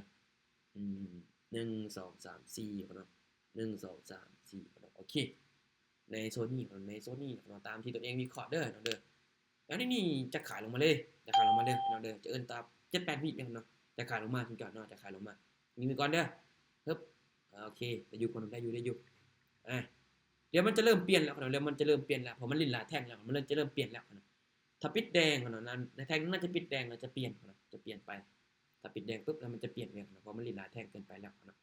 ອືມ ໜຶ່ງ ສອງ ສາມ ສີ່ເນາະ ໜຶ່ງ ສອງ ສາມ ສີ່ເນາະ. ໂອເຄ ໃນໂຊນນີ້ເນາະ ໃນໂຊນນີ້ເນາະ ຕາມທີ່ຕົວເອງວິເຄາະເດີເນາະ ເດີ. ແລ້ວນີ້ນີ້ຈະຂາຍລົງມາເລີຍ ຈະຂາຍລົງມາເດີເນາະ ເດີ ຈະເອີ້ນຕາມ ເຈັດແປດວິແລ້ວເນາະ ຈະຂາຍລົງມາ ທຸກທ່ານເນາະ ຈະຂາຍລົງມາ. ຍິງໄວ້ກ່ອນເດີ ຮຶບ ໂອເຄ ໄດ້ຢູ່ ໄດ້ຢູ່ ໄດ້ຢູ່. ອ່າ ດຽວມັນຈະເລີ່ມປ່ຽນແລ້ວເນາະ ດຽວມັນຈະເລີ່ມປ່ຽນແລ້ວ ເພາະມັນຫຼິ້ນຫຼາຍແທ່ງແລ້ວ ມັນເລີ່ມ ຈະເລີ່ມປ່ຽນແລ້ວເນາະ. ຖ້າປິດແດງເນາະ ໃນແທ່ງນັ້ນຈະປິດແດງແລ້ວຈະປ່ຽນເນາະ ຈະປ່ຽນໄປ. ຖ້າປິດແດງປຶບແລ້ວມັນຈະປ່ຽນເອງເນາະ ເພາະມັນຫຼິ້ນຫຼາຍແທ່ງເກີນໄປແລ້ວເນາະ.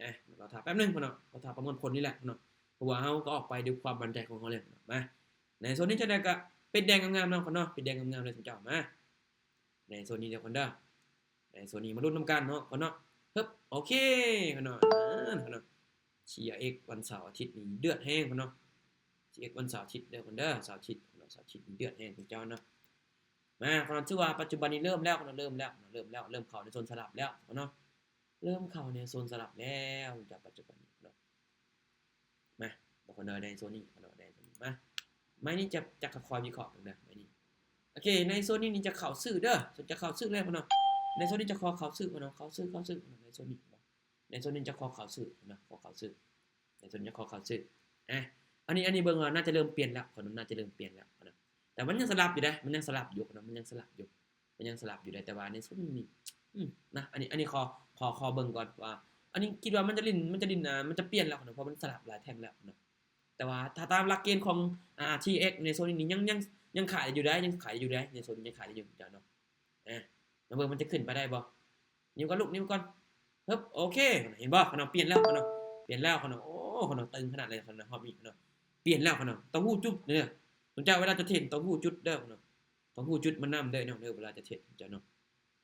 ອ່າ ລໍຖ້າແປັບໜຶ່ງເນາະ ລໍຖ້າປະມວນຜົນນີ້ແຫຼະເນາະ ເພາະວ່າເຮົາກໍອອກໄປດ້ວຍຄວາມໝັ້ນໃຈຂອງເຮົາແລ້ວເນາະ. ມາ ໃນໂຊນນີ້ຈັ່ງໃດກໍປິດແດງງາມໆເນາະ ເນາະ ປິດແດງງາມໆເລີຍ ເຈົ້າ. ມາ ໃນໂຊນນີ້ເດີ ທຸກທ່ານເດີ ໃນໂຊນນີ້ມາລຸ້ນນຳກັນເນາະ ທຸກທ່ານເນາະ. ຮຶບ ໂອເຄ ທຸກທ່ານເນາະ ອ່າ ທຸກທ່ານເນາະ. ຊີເອັກວັນເສົາອາທິດນີ້ເດືອດແຮງ ທຸກທ່ານເນາະ ຊີເອັກວັນເສົາອາທິດເດີ ທຸກທ່ານເດີ ເສົາອາທິດເນາະ ເສົາອາທິດນີ້ເດືອດແຮງ ເຈົ້າເນາະ. ມາ ທຸກທ່ານເນາະ ຖືວ່າປັດຈຸບັນນີ້ເລີ່ມແລ້ວເນາະ ເລີ່ມແລ້ວເນາະ ເລີ່ມແລ້ວ ເລີ່ມເຂົ້າໃນໂຊນສະຫຼັບແລ້ວເນາະ ເລີ່ມເຂົ້າໃນໂຊນສະຫຼັບແລ້ວເຈົ້າ ປັດຈຸບັນນີ້ເນາະ. ມາ ບອກເພິ່ນເດີ ໃນໂຊນນີ້ເນາະ ໃນໂຊນນີ້. ມາ ໄມ້ນີ້ຈະ ຈະຄ່ອຍໆວິເຄາະເບິ່ງເດີ ໄມ້ນີ້. ໂອເຄ ໃນໂຊນນີ້ນີ້ຈະເຂົ້າຊື້ເດີ ຈະເຂົ້າຊື້ເລີຍເນາະ ໃນໂຊນນີ້ຈະຂໍເຂົ້າຊື້ເນາະ ເຂົ້າຊື້ ເຂົ້າຊື້ເນາະ ໃນໂຊນນີ້ເນາະ ໃນໂຊນນີ້ຈະຂໍເຂົ້າຊື້ເນາະ ຂໍເຂົ້າຊື້ ໃນໂຊນນີ້ຈະຂໍເຂົ້າຊື້. ອ່າ ອັນນີ້ ອັນນີ້ເບິ່ງວ່າໜ້າຈະເລີ່ມປ່ຽນແລ້ວເນາະ ໜ້າຈະເລີ່ມປ່ຽນແລ້ວເນາະ ແຕ່ມັນຍັງສະຫຼັບຢູ່ເດ້ ມັນຍັງສະຫຼັບຢູ່ເນາະ ມັນຍັງສະຫຼັບຢູ່ ມັນຍັງສະຫຼັບຢູ່ໄດ໋ ແຕ່ວ່າໃນຊຸດນີ້ ອືມ ນະ ອັນນີ້ ອັນນີ້ຂໍ ຂໍ ຂໍເບິ່ງກ່ອນວ່າ ອັນນີ້ຄິດວ່າມັນຈະຫຼິ້ນ ມັນຈະຫຼິ້ນ ອ່າ ມັນຈະປ່ຽນແລ້ວເນາະ ເພາະມັນສະຫຼັບຫຼາຍແທ່ງແລ້ວເນາະ. ແຕ່ວ່າຖ້າຕາມຫຼັກເກນຂອງ ອ່າ ທີເອັກ ໃນໂຊນນີ້ຍັງ ຍັງ ຍັງຂາຍໄດ້ຢູ່ໄດ໋ ຍັງຂາຍໄດ້ຢູ່ເດ້ ໃນໂຊນນີ້ຍັງຂາຍໄດ້ຢູ່ເຈົ້າເນາະ. ອ່າ ມາເບິ່ງມັນຈະຂຶ້ນໄປໄດ້ບໍ່? ຍິງກ່ອນລູກ ຍິງກ່ອນ ຮຶບ ໂອເຄ ເຫັນບໍ່ ຂະນ້ອຍ ປ່ຽນແລ້ວຂະນ້ອຍ ປ່ຽນແລ້ວຂະນ້ອຍ. ໂອ້ ຂະນ້ອຍ ຕຶງຂະໜາດເລີຍຂະນ້ອຍ ຮອບນີ້ຂະນ້ອຍ ປ່ຽນແລ້ວຂະນ້ອຍ. ຕ້ອງຮູ້ຈຸດເດີ ເຈົ້າ ເວລາຈະເທຣດຕ້ອງຮູ້ຈຸດເດີຂະນ້ອຍ ຕ້ອງຮູ້ຈຸດມັນນຳເດີເນາະ ເວລາຈະເທຣດເຈົ້າເນາະ.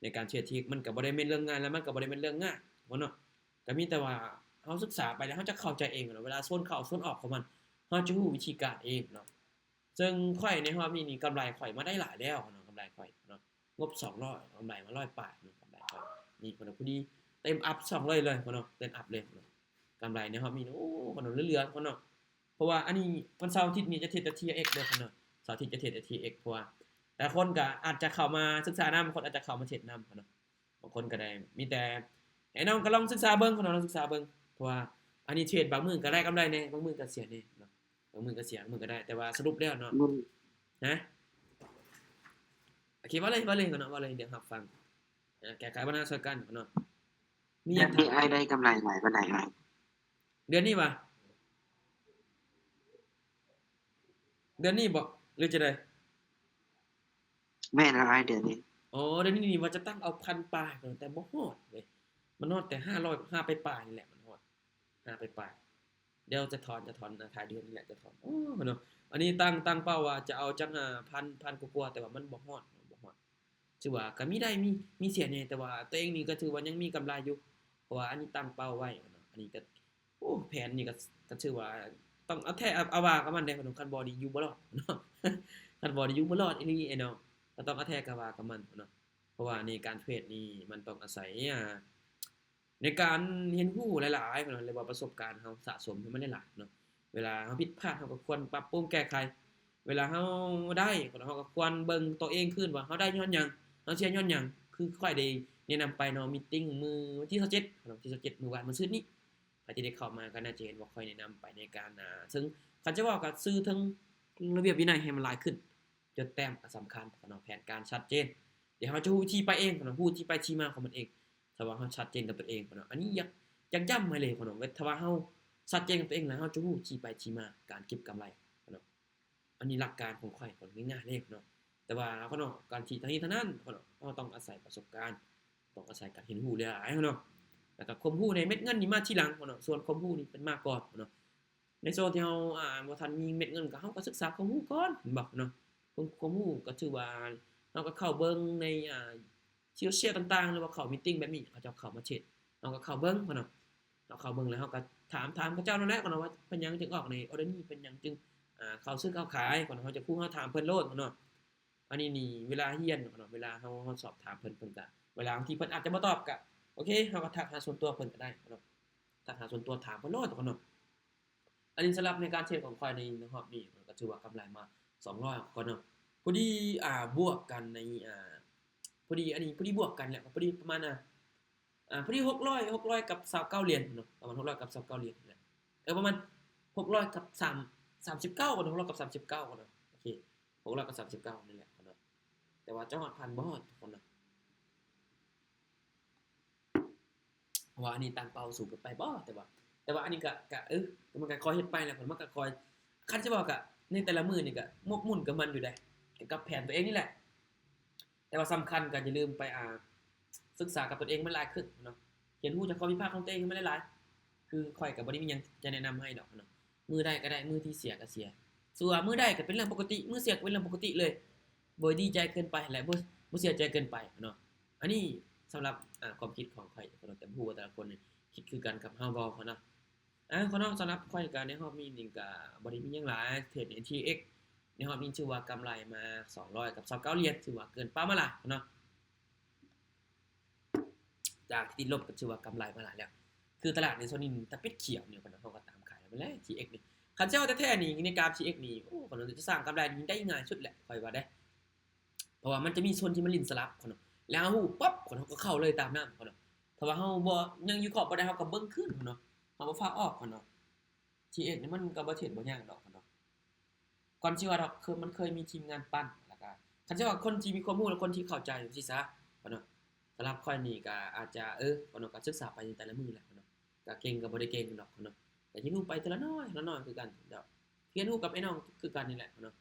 ໃນການເທຣດທີ່ມັນກໍບໍ່ໄດ້ແມ່ນເລື່ອງງ່າຍ ແລະ ມັນກໍບໍ່ໄດ້ແມ່ນເລື່ອງງ່າຍເນາະ ກໍມີແຕ່ວ່າເຮົາສຶກສາໄປແລ້ວເຮົາຈະເຂົ້າໃຈເອງເນາະ ເວລາໂຊນເຂົ້າໂຊນອອກຂອງມັນ ເຮົາຈະຮູ້ວິທີການເອງເນາະ. ເຊິ່ງຂ້ອຍໃນຮອບນີ້ນີ້ ກຳໄລຂ້ອຍມາໄດ້ຫຼາຍແລ້ວເນາະ ກຳໄລຂ້ອຍເນາະ ງົບສອງຮ້ອຍ ກຳໄລມາຮ້ອຍປາຍເນາະ ກຳໄລຂ້ອຍນີ້ ພໍດີເຕັມອັບສອງຮ້ອຍເລີຍເນາະ ເຕັມອັບເລີຍເນາະ. ກຳໄລໃນຮອບນີ້ ໂອ້ ເຫຼືອໆເນາະ ເພາະວ່າອັນນີ້ວັນເສົາອາທິດນີ້ຈະເທຣດແຕ່ ທີເອັກ ເດີເນາະ ເສົາອາທິດຈະເທຣດແຕ່ ທີເອັກ ເພາະວ່າຫຼາຍຄົນກໍອາດຈະເຂົ້າມາສຶກສານຳ ບາງຄົນອາດຈະເຂົ້າມາເທຣດນຳເນາະ ບາງຄົນກໍໄດ້ ມີແຕ່ໃຫ້ນ້ອງກໍລອງສຶກສາເບິ່ງເນາະ ລອງສຶກສາເບິ່ງ ເພາະວ່າອັນນີ້ເທຣດບາງມື້ກໍໄດ້ກຳໄລແດ່ ບາງມື້ກໍເສຍແດ່ເນາະ ບາງມື້ກໍເສຍ ບາງມື້ກໍໄດ້ ແຕ່ວ່າສະຫຼຸບແລ້ວເນາະ ຮະ ໂອເຄ ເວົ້າເລີຍ ເວົ້າເລີຍເນາະ ເວົ້າເລີຍ ດຽວຮັບຟັງ ແກ້ໄຂບັນຫາຊ່ວຍກັນເນາະ. ມີຫຍັງຖາມ ອ້າຍໄດ້ກຳໄລຫຼາຍປານໃດອ້າຍ? ເດືອນນີ້ຫວາ? ເດືອນນີ້ບໍ ຫຼືຈັ່ງໃດ? ແມ່ນແລ້ວອ້າຍ ເດືອນນີ້. ອໍ ເດືອນນີ້ນີ້ວ່າຈະຕັ້ງເອົາພັນປາຍ ແຕ່ບໍ່ຮອດເວີຍ ມັນຮອດແຕ່ຫ້າຮ້ອຍ ຫ້າປາຍໆນີ້ແຫຼະ ມັນຮອດຫ້າປາຍໆ. ດຽວຈະຖອນ ຈະຖອນ ອາ ທ້າຍເດືອນນີ້ແຫຼະຈະຖອນ. ໂອ້ ເນາະ ອັນນີ້ຕັ້ງ ຕັ້ງເປົ້າວ່າຈະເອົາຈັກ ອາ ພັນ ພັນກວ່າໆ ແຕ່ວ່າມັນບໍ່ຮອດ ບໍ່ຮອດ ຖືວ່າກໍມີໄດ້ ມີ ມີເສຍແດ່ ແຕ່ວ່າຕົວເອງນີ້ກໍຖືວ່າຍັງມີກຳໄລຢູ່ ເພາະວ່າອັນນີ້ຕັ້ງເປົ້າໄວ້ເນາະ. ອັນນີ້ກໍ ໂອ້ ແຜນນີ້ກໍ ກໍຖືວ່າຕ້ອງເອົາແທ້ເອົາ ເອົາວ່າກັບມັນເດ້ເນາະ ຄັນບໍ່ນີ້ຢູ່ບໍ່ລອດເນາະ ຄັນບໍ່ນີ້ຢູ່ບໍ່ລອດອີ່ຫຼີເນາະ ກໍຕ້ອງເອົາແທ້ກັບວ່າກັບມັນເນາະ. ເພາະວ່າໃນການເທຣດນີ້ມັນຕ້ອງອາໄສ ອາ ໃນການຮຽນຮູ້ຫຼາຍໆເນາະ ຫຼືວ່າປະສົບການເຮົາສະສົມໃຫ້ມັນຫຼາຍໆເນາະ. ເວລາເຮົາຜິດພາດ ເຮົາກໍຄວນປັບປຸງແກ້ໄຂ. ເວລາເຮົາໄດ້ ເຮົາກໍຄວນເບິ່ງຕົວເອງຄືນວ່າເຮົາໄດ້ຍ້ອນຫຍັງ ເຮົາເສຍຍ້ອນຫຍັງ. ຄືຂ້ອຍໄດ້ແນະນຳໄປເນາະ ມີຕິງມື້ວັນທີຊາວເຈັດເນາະ ວັນທີຊາວເຈັດ ມື້ວານ ມື້ຊືນນີ້ ໃຜທີ່ໄດ້ເຂົ້າມາກໍໜ້າຈະເຫັນວ່າຂ້ອຍແນະນຳໄປໃນການ ອາ ເຊິ່ງຄັນຈະເວົ້າກໍຊື່ເຖິງລະບຽບວິໄນໃຫ້ມັນຫຼາຍຂຶ້ນ ຈົດແຕ້ມກໍສຳຄັນເນາະ ແຜນການຊັດເຈນ. ດຽວເຮົາຈະຮູ້ທີ່ໄປເອງເນາະ ຮູ້ທີ່ໄປທີ່ມາຂອງມັນເອງ ຖ້າວ່າເຮົາຊັດເຈນກັບຕົນເອງເນາະ. ອັນນີ້ຢາກ ຢາກຢ້ຳໃຫ້ເລີຍເນາະ ວ່າຖ້າວ່າເຮົາຊັດເຈນກັບຕົນເອງແລ້ວ ເຮົາຈະຮູ້ທີ່ໄປທີ່ມາການເກັບກຳໄລເນາະ. ອັນນີ້ຫຼັກການຂອງຂ້ອຍ ຂ້ອຍງ່າຍໆເລີຍເນາະ. ແຕ່ວ່າເນາະ ການທີ່ທັງນີ້ທັງນັ້ນເນາະ ເຮົາຕ້ອງອາໄສປະສົບການ ຕ້ອງອາໄສການຮຽນຮູ້ຫຼາຍໆເນາະ. ແລ້ວກໍຄວາມຮູ້ໃນເມັດເງິນນີ້ມາທີຫຼັງເນາະ ສ່ວນຄວາມຮູ້ນີ້ເປັນມາກ່ອນເນາະ. ໃນຊ່ວງທີ່ເຮົາ ອາ ບໍ່ທັນມີເມັດເງິນ ກໍເຮົາກໍສຶກສາຄວາມຮູ້ກ່ອນ ແມ່ນບໍ່ເນາະ. ຄວາມ ຄວາມຮູ້ກໍຖືວ່າເຮົາກໍເຂົ້າເບິ່ງໃນ ອາ ໂຊຊຽວຕ່າງໆ ຫຼືວ່າເຂົ້າມີຕິງແບບນີ້ ເຂົາເຈົ້າເຂົ້າມາເທຣດ ເຮົາກໍເຂົ້າເບິ່ງເນາະ ເຮົາເຂົ້າເບິ່ງແລ້ວເຮົາກໍຖາມ ຖາມເຂົາເຈົ້ານັ້ນແຫຼະເນາະ ວ່າເປັນຫຍັງຈຶ່ງອອກໃນອໍເດີນີ້ ເປັນຫຍັງຈຶ່ງ ອາ ເຂົ້າຊື້ເຂົ້າຂາຍເນາະ ເຮົາຈະຮູ້ ເຮົາຖາມເພິ່ນໂລດເນາະ. ອັນນີ້ນີ້ເວລາຮຽນເນາະ ເວລາເຮົາ ເຮົາສອບຖາມເພິ່ນ ເພິ່ນກະ ເວລາບາງທີເພິ່ນອາດຈະບໍ່ຕອບກະ ໂອເຄ ເຮົາກໍທັກຫາສ່ວນຕົວເພິ່ນກໍໄດ້ເນາະ ທັກຫາສ່ວນຕົວຖາມເພິ່ນໂລດເນາະ. ອັນນີ້ສຳລັບໃນການເທຣດຂອງຂ້ອຍໃນຮອບນີ້ ກໍຖືວ່າກຳໄລມາສອງຮ້ອຍກ່ອນເນາະ. ພໍດີ ອ່າ ບວກກັນໃນ ອ່າ ພໍດີ ອັນນີ້ພໍດີບວກກັນແຫຼະ ກໍພໍດີປະມານ ອ່າ ອ່າ ພໍດີຫົກຮ້ອຍ ຫົກຮ້ອຍກັບຊາວເກົ້າຫຼຽນເນາະ ປະມານຫົກຮ້ອຍກັບຊາວເກົ້າຫຼຽນນີ້ແຫຼະ ເອີ ປະມານຫົກຮ້ອຍກັບສາມ ສາມສິບເກົ້າເນາະ ຫົກຮ້ອຍກັບສາມສິບເກົ້າເນາະ. ໂອເຄ ຫົກຮ້ອຍກັບສາມສິບເກົ້ານີ້ແຫຼະເນາະ. ແຕ່ວ່າຈະຮອດພັນບໍ່ຮອດທຸກຄົນນະ. ເພາະວ່າອັນນີ້ຕັ້ງເປົ້າສູງເກີນໄປບໍ່? ແຕ່ວ່າ ແຕ່ວ່າອັນນີ້ກະ ກະ ເອີ ມັນກະຄ່ອຍເຮັດໄປແຫຼະ ມັນກະຄ່ອຍ ຄັນຊິເວົ້າກະໃນແຕ່ລະມື້ນີ້ກະໝົກໝຸ່ນກັບມັນຢູ່ເດ້ ກັບແຜນຕົວເອງນີ້ແຫຼະ. ແຕ່ວ່າສຳຄັນກໍຢ່າລືມໄປ ອ່າ ສຶກສາກັບຕົນເອງໃຫ້ມັນຫຼາຍຂຶ້ນເນາະ, ຮຽນຮູ້ຈາກຂໍ້ຜິດພາດຂອງຕົວເອງໃຫ້ມັນຫຼາຍໆ. ຄືຂ້ອຍກໍບໍ່ໄດ້ມີຫຍັງຈະແນະນຳໃຫ້ດອກເນາະ, ມື້ໄດ້ກໍໄດ້ ມື້ທີ່ເສຍກໍເສຍ. ສ່ວນວ່າມື້ໄດ້ກໍເປັນເລື່ອງປົກກະຕິ, ມື້ເສຍກໍເປັນເລື່ອງປົກກະຕິເລີຍ, ບໍ່ດີໃຈເກີນໄປ ແລະ ບໍ່ ບໍ່ເສຍໃຈເກີນໄປເນາະ. ອັນນີ້ສຳລັບ ອ່າ ຄວາມຄິດຂອງຂ້ອຍເນາະ, ແຕ່ບໍ່ຮູ້ວ່າແຕ່ລະຄົນນີ້ຄິດຄືກັນກັບເຮົາບໍ່ເນາະ. ອ່າ ເນາະ ສຳລັບຂ້ອຍກໍໃນຮອບນີ້ນີ້ກໍບໍ່ໄດ້ມີຫຍັງຫຼາຍ, ເທຣດ ທີເອັກ ໃນຮອບນີ້ຖືວ່າກຳໄລມາສອງຮ້ອຍກັບຊາວເກົ້າຫຼຽນ, ຖືວ່າເກີນເປົ້າມາຫຼາຍເນາະ. ຈາກທີ່ຕິດລົບກໍຖືວ່າກຳໄລມາຫຼາຍແລ້ວ. ຄືຕະຫຼາດໃນຊ່ວງນີ້ຕະປິດຂຽວນີ້ ເຮົາກໍຕາມຂາຍແລ້ວແຫຼະ ທີເອັກນີ້. ຄັນຊິເອົາແທ້ໆນີ້ ໃນກາບ ທີເອັກ ນີ້ ໂອ້ ຄັນຊິສ້າງກຳໄລນີ້ໄດ້ງ່າຍສຸດແຫຼະ ຂ້ອຍວ່າເດ້. ເພາະວ່າມັນຈະມີໂຊນທີ່ມັນຫຼິ້ນສະຫຼັບເນາະ, ແລ້ວເຮົາຮູ້ປັບເນາະ ເຮົາກໍເຂົ້າເລີຍຕາມນ້ຳເນາະ. ຖ້າວ່າເຮົາບໍ່ ຍັງວິເຄາະບໍ່ໄດ້ ເຮົາກໍເບິ່ງຄືນເນາະ, ເຮົາບໍ່ຟ້າວອອກເນາະ. ທີເອັກ ນີ້ມັນກໍບໍ່ເຮັດບໍ່ຍາກດອກເນາະ. ກ່ອນຊິວ່າດອກ ຄືມັນເຄີຍມີທີມງານປັ່ນ ແລ້ວກໍ ຄັນຊິວ່າຄົນທີ່ມີຄວາມຮູ້ ແລະ ຄົນທີ່ເຂົ້າໃຈຈັ່ງຊີ້ຊະເນາະ. ສຳລັບຂ້ອຍນີ້ກໍອາດຈະ ເອີ ເນາະ ກໍສຶກສາໄປໃນແຕ່ລະມື້ແຫຼະເນາະ, ກໍເກັ່ງກໍບໍ່ໄດ້ເກັ່ງດອກເນາະ, ກໍຮຽນຮູ້ໄປເທື່ອລະໜ້ອຍລະໜ້ອຍຄືກັນເນາະ, ຮຽນຮູ້ກັບໄອ້ນ້ອງຄືກັນນີ້ແຫຼະເນາະ.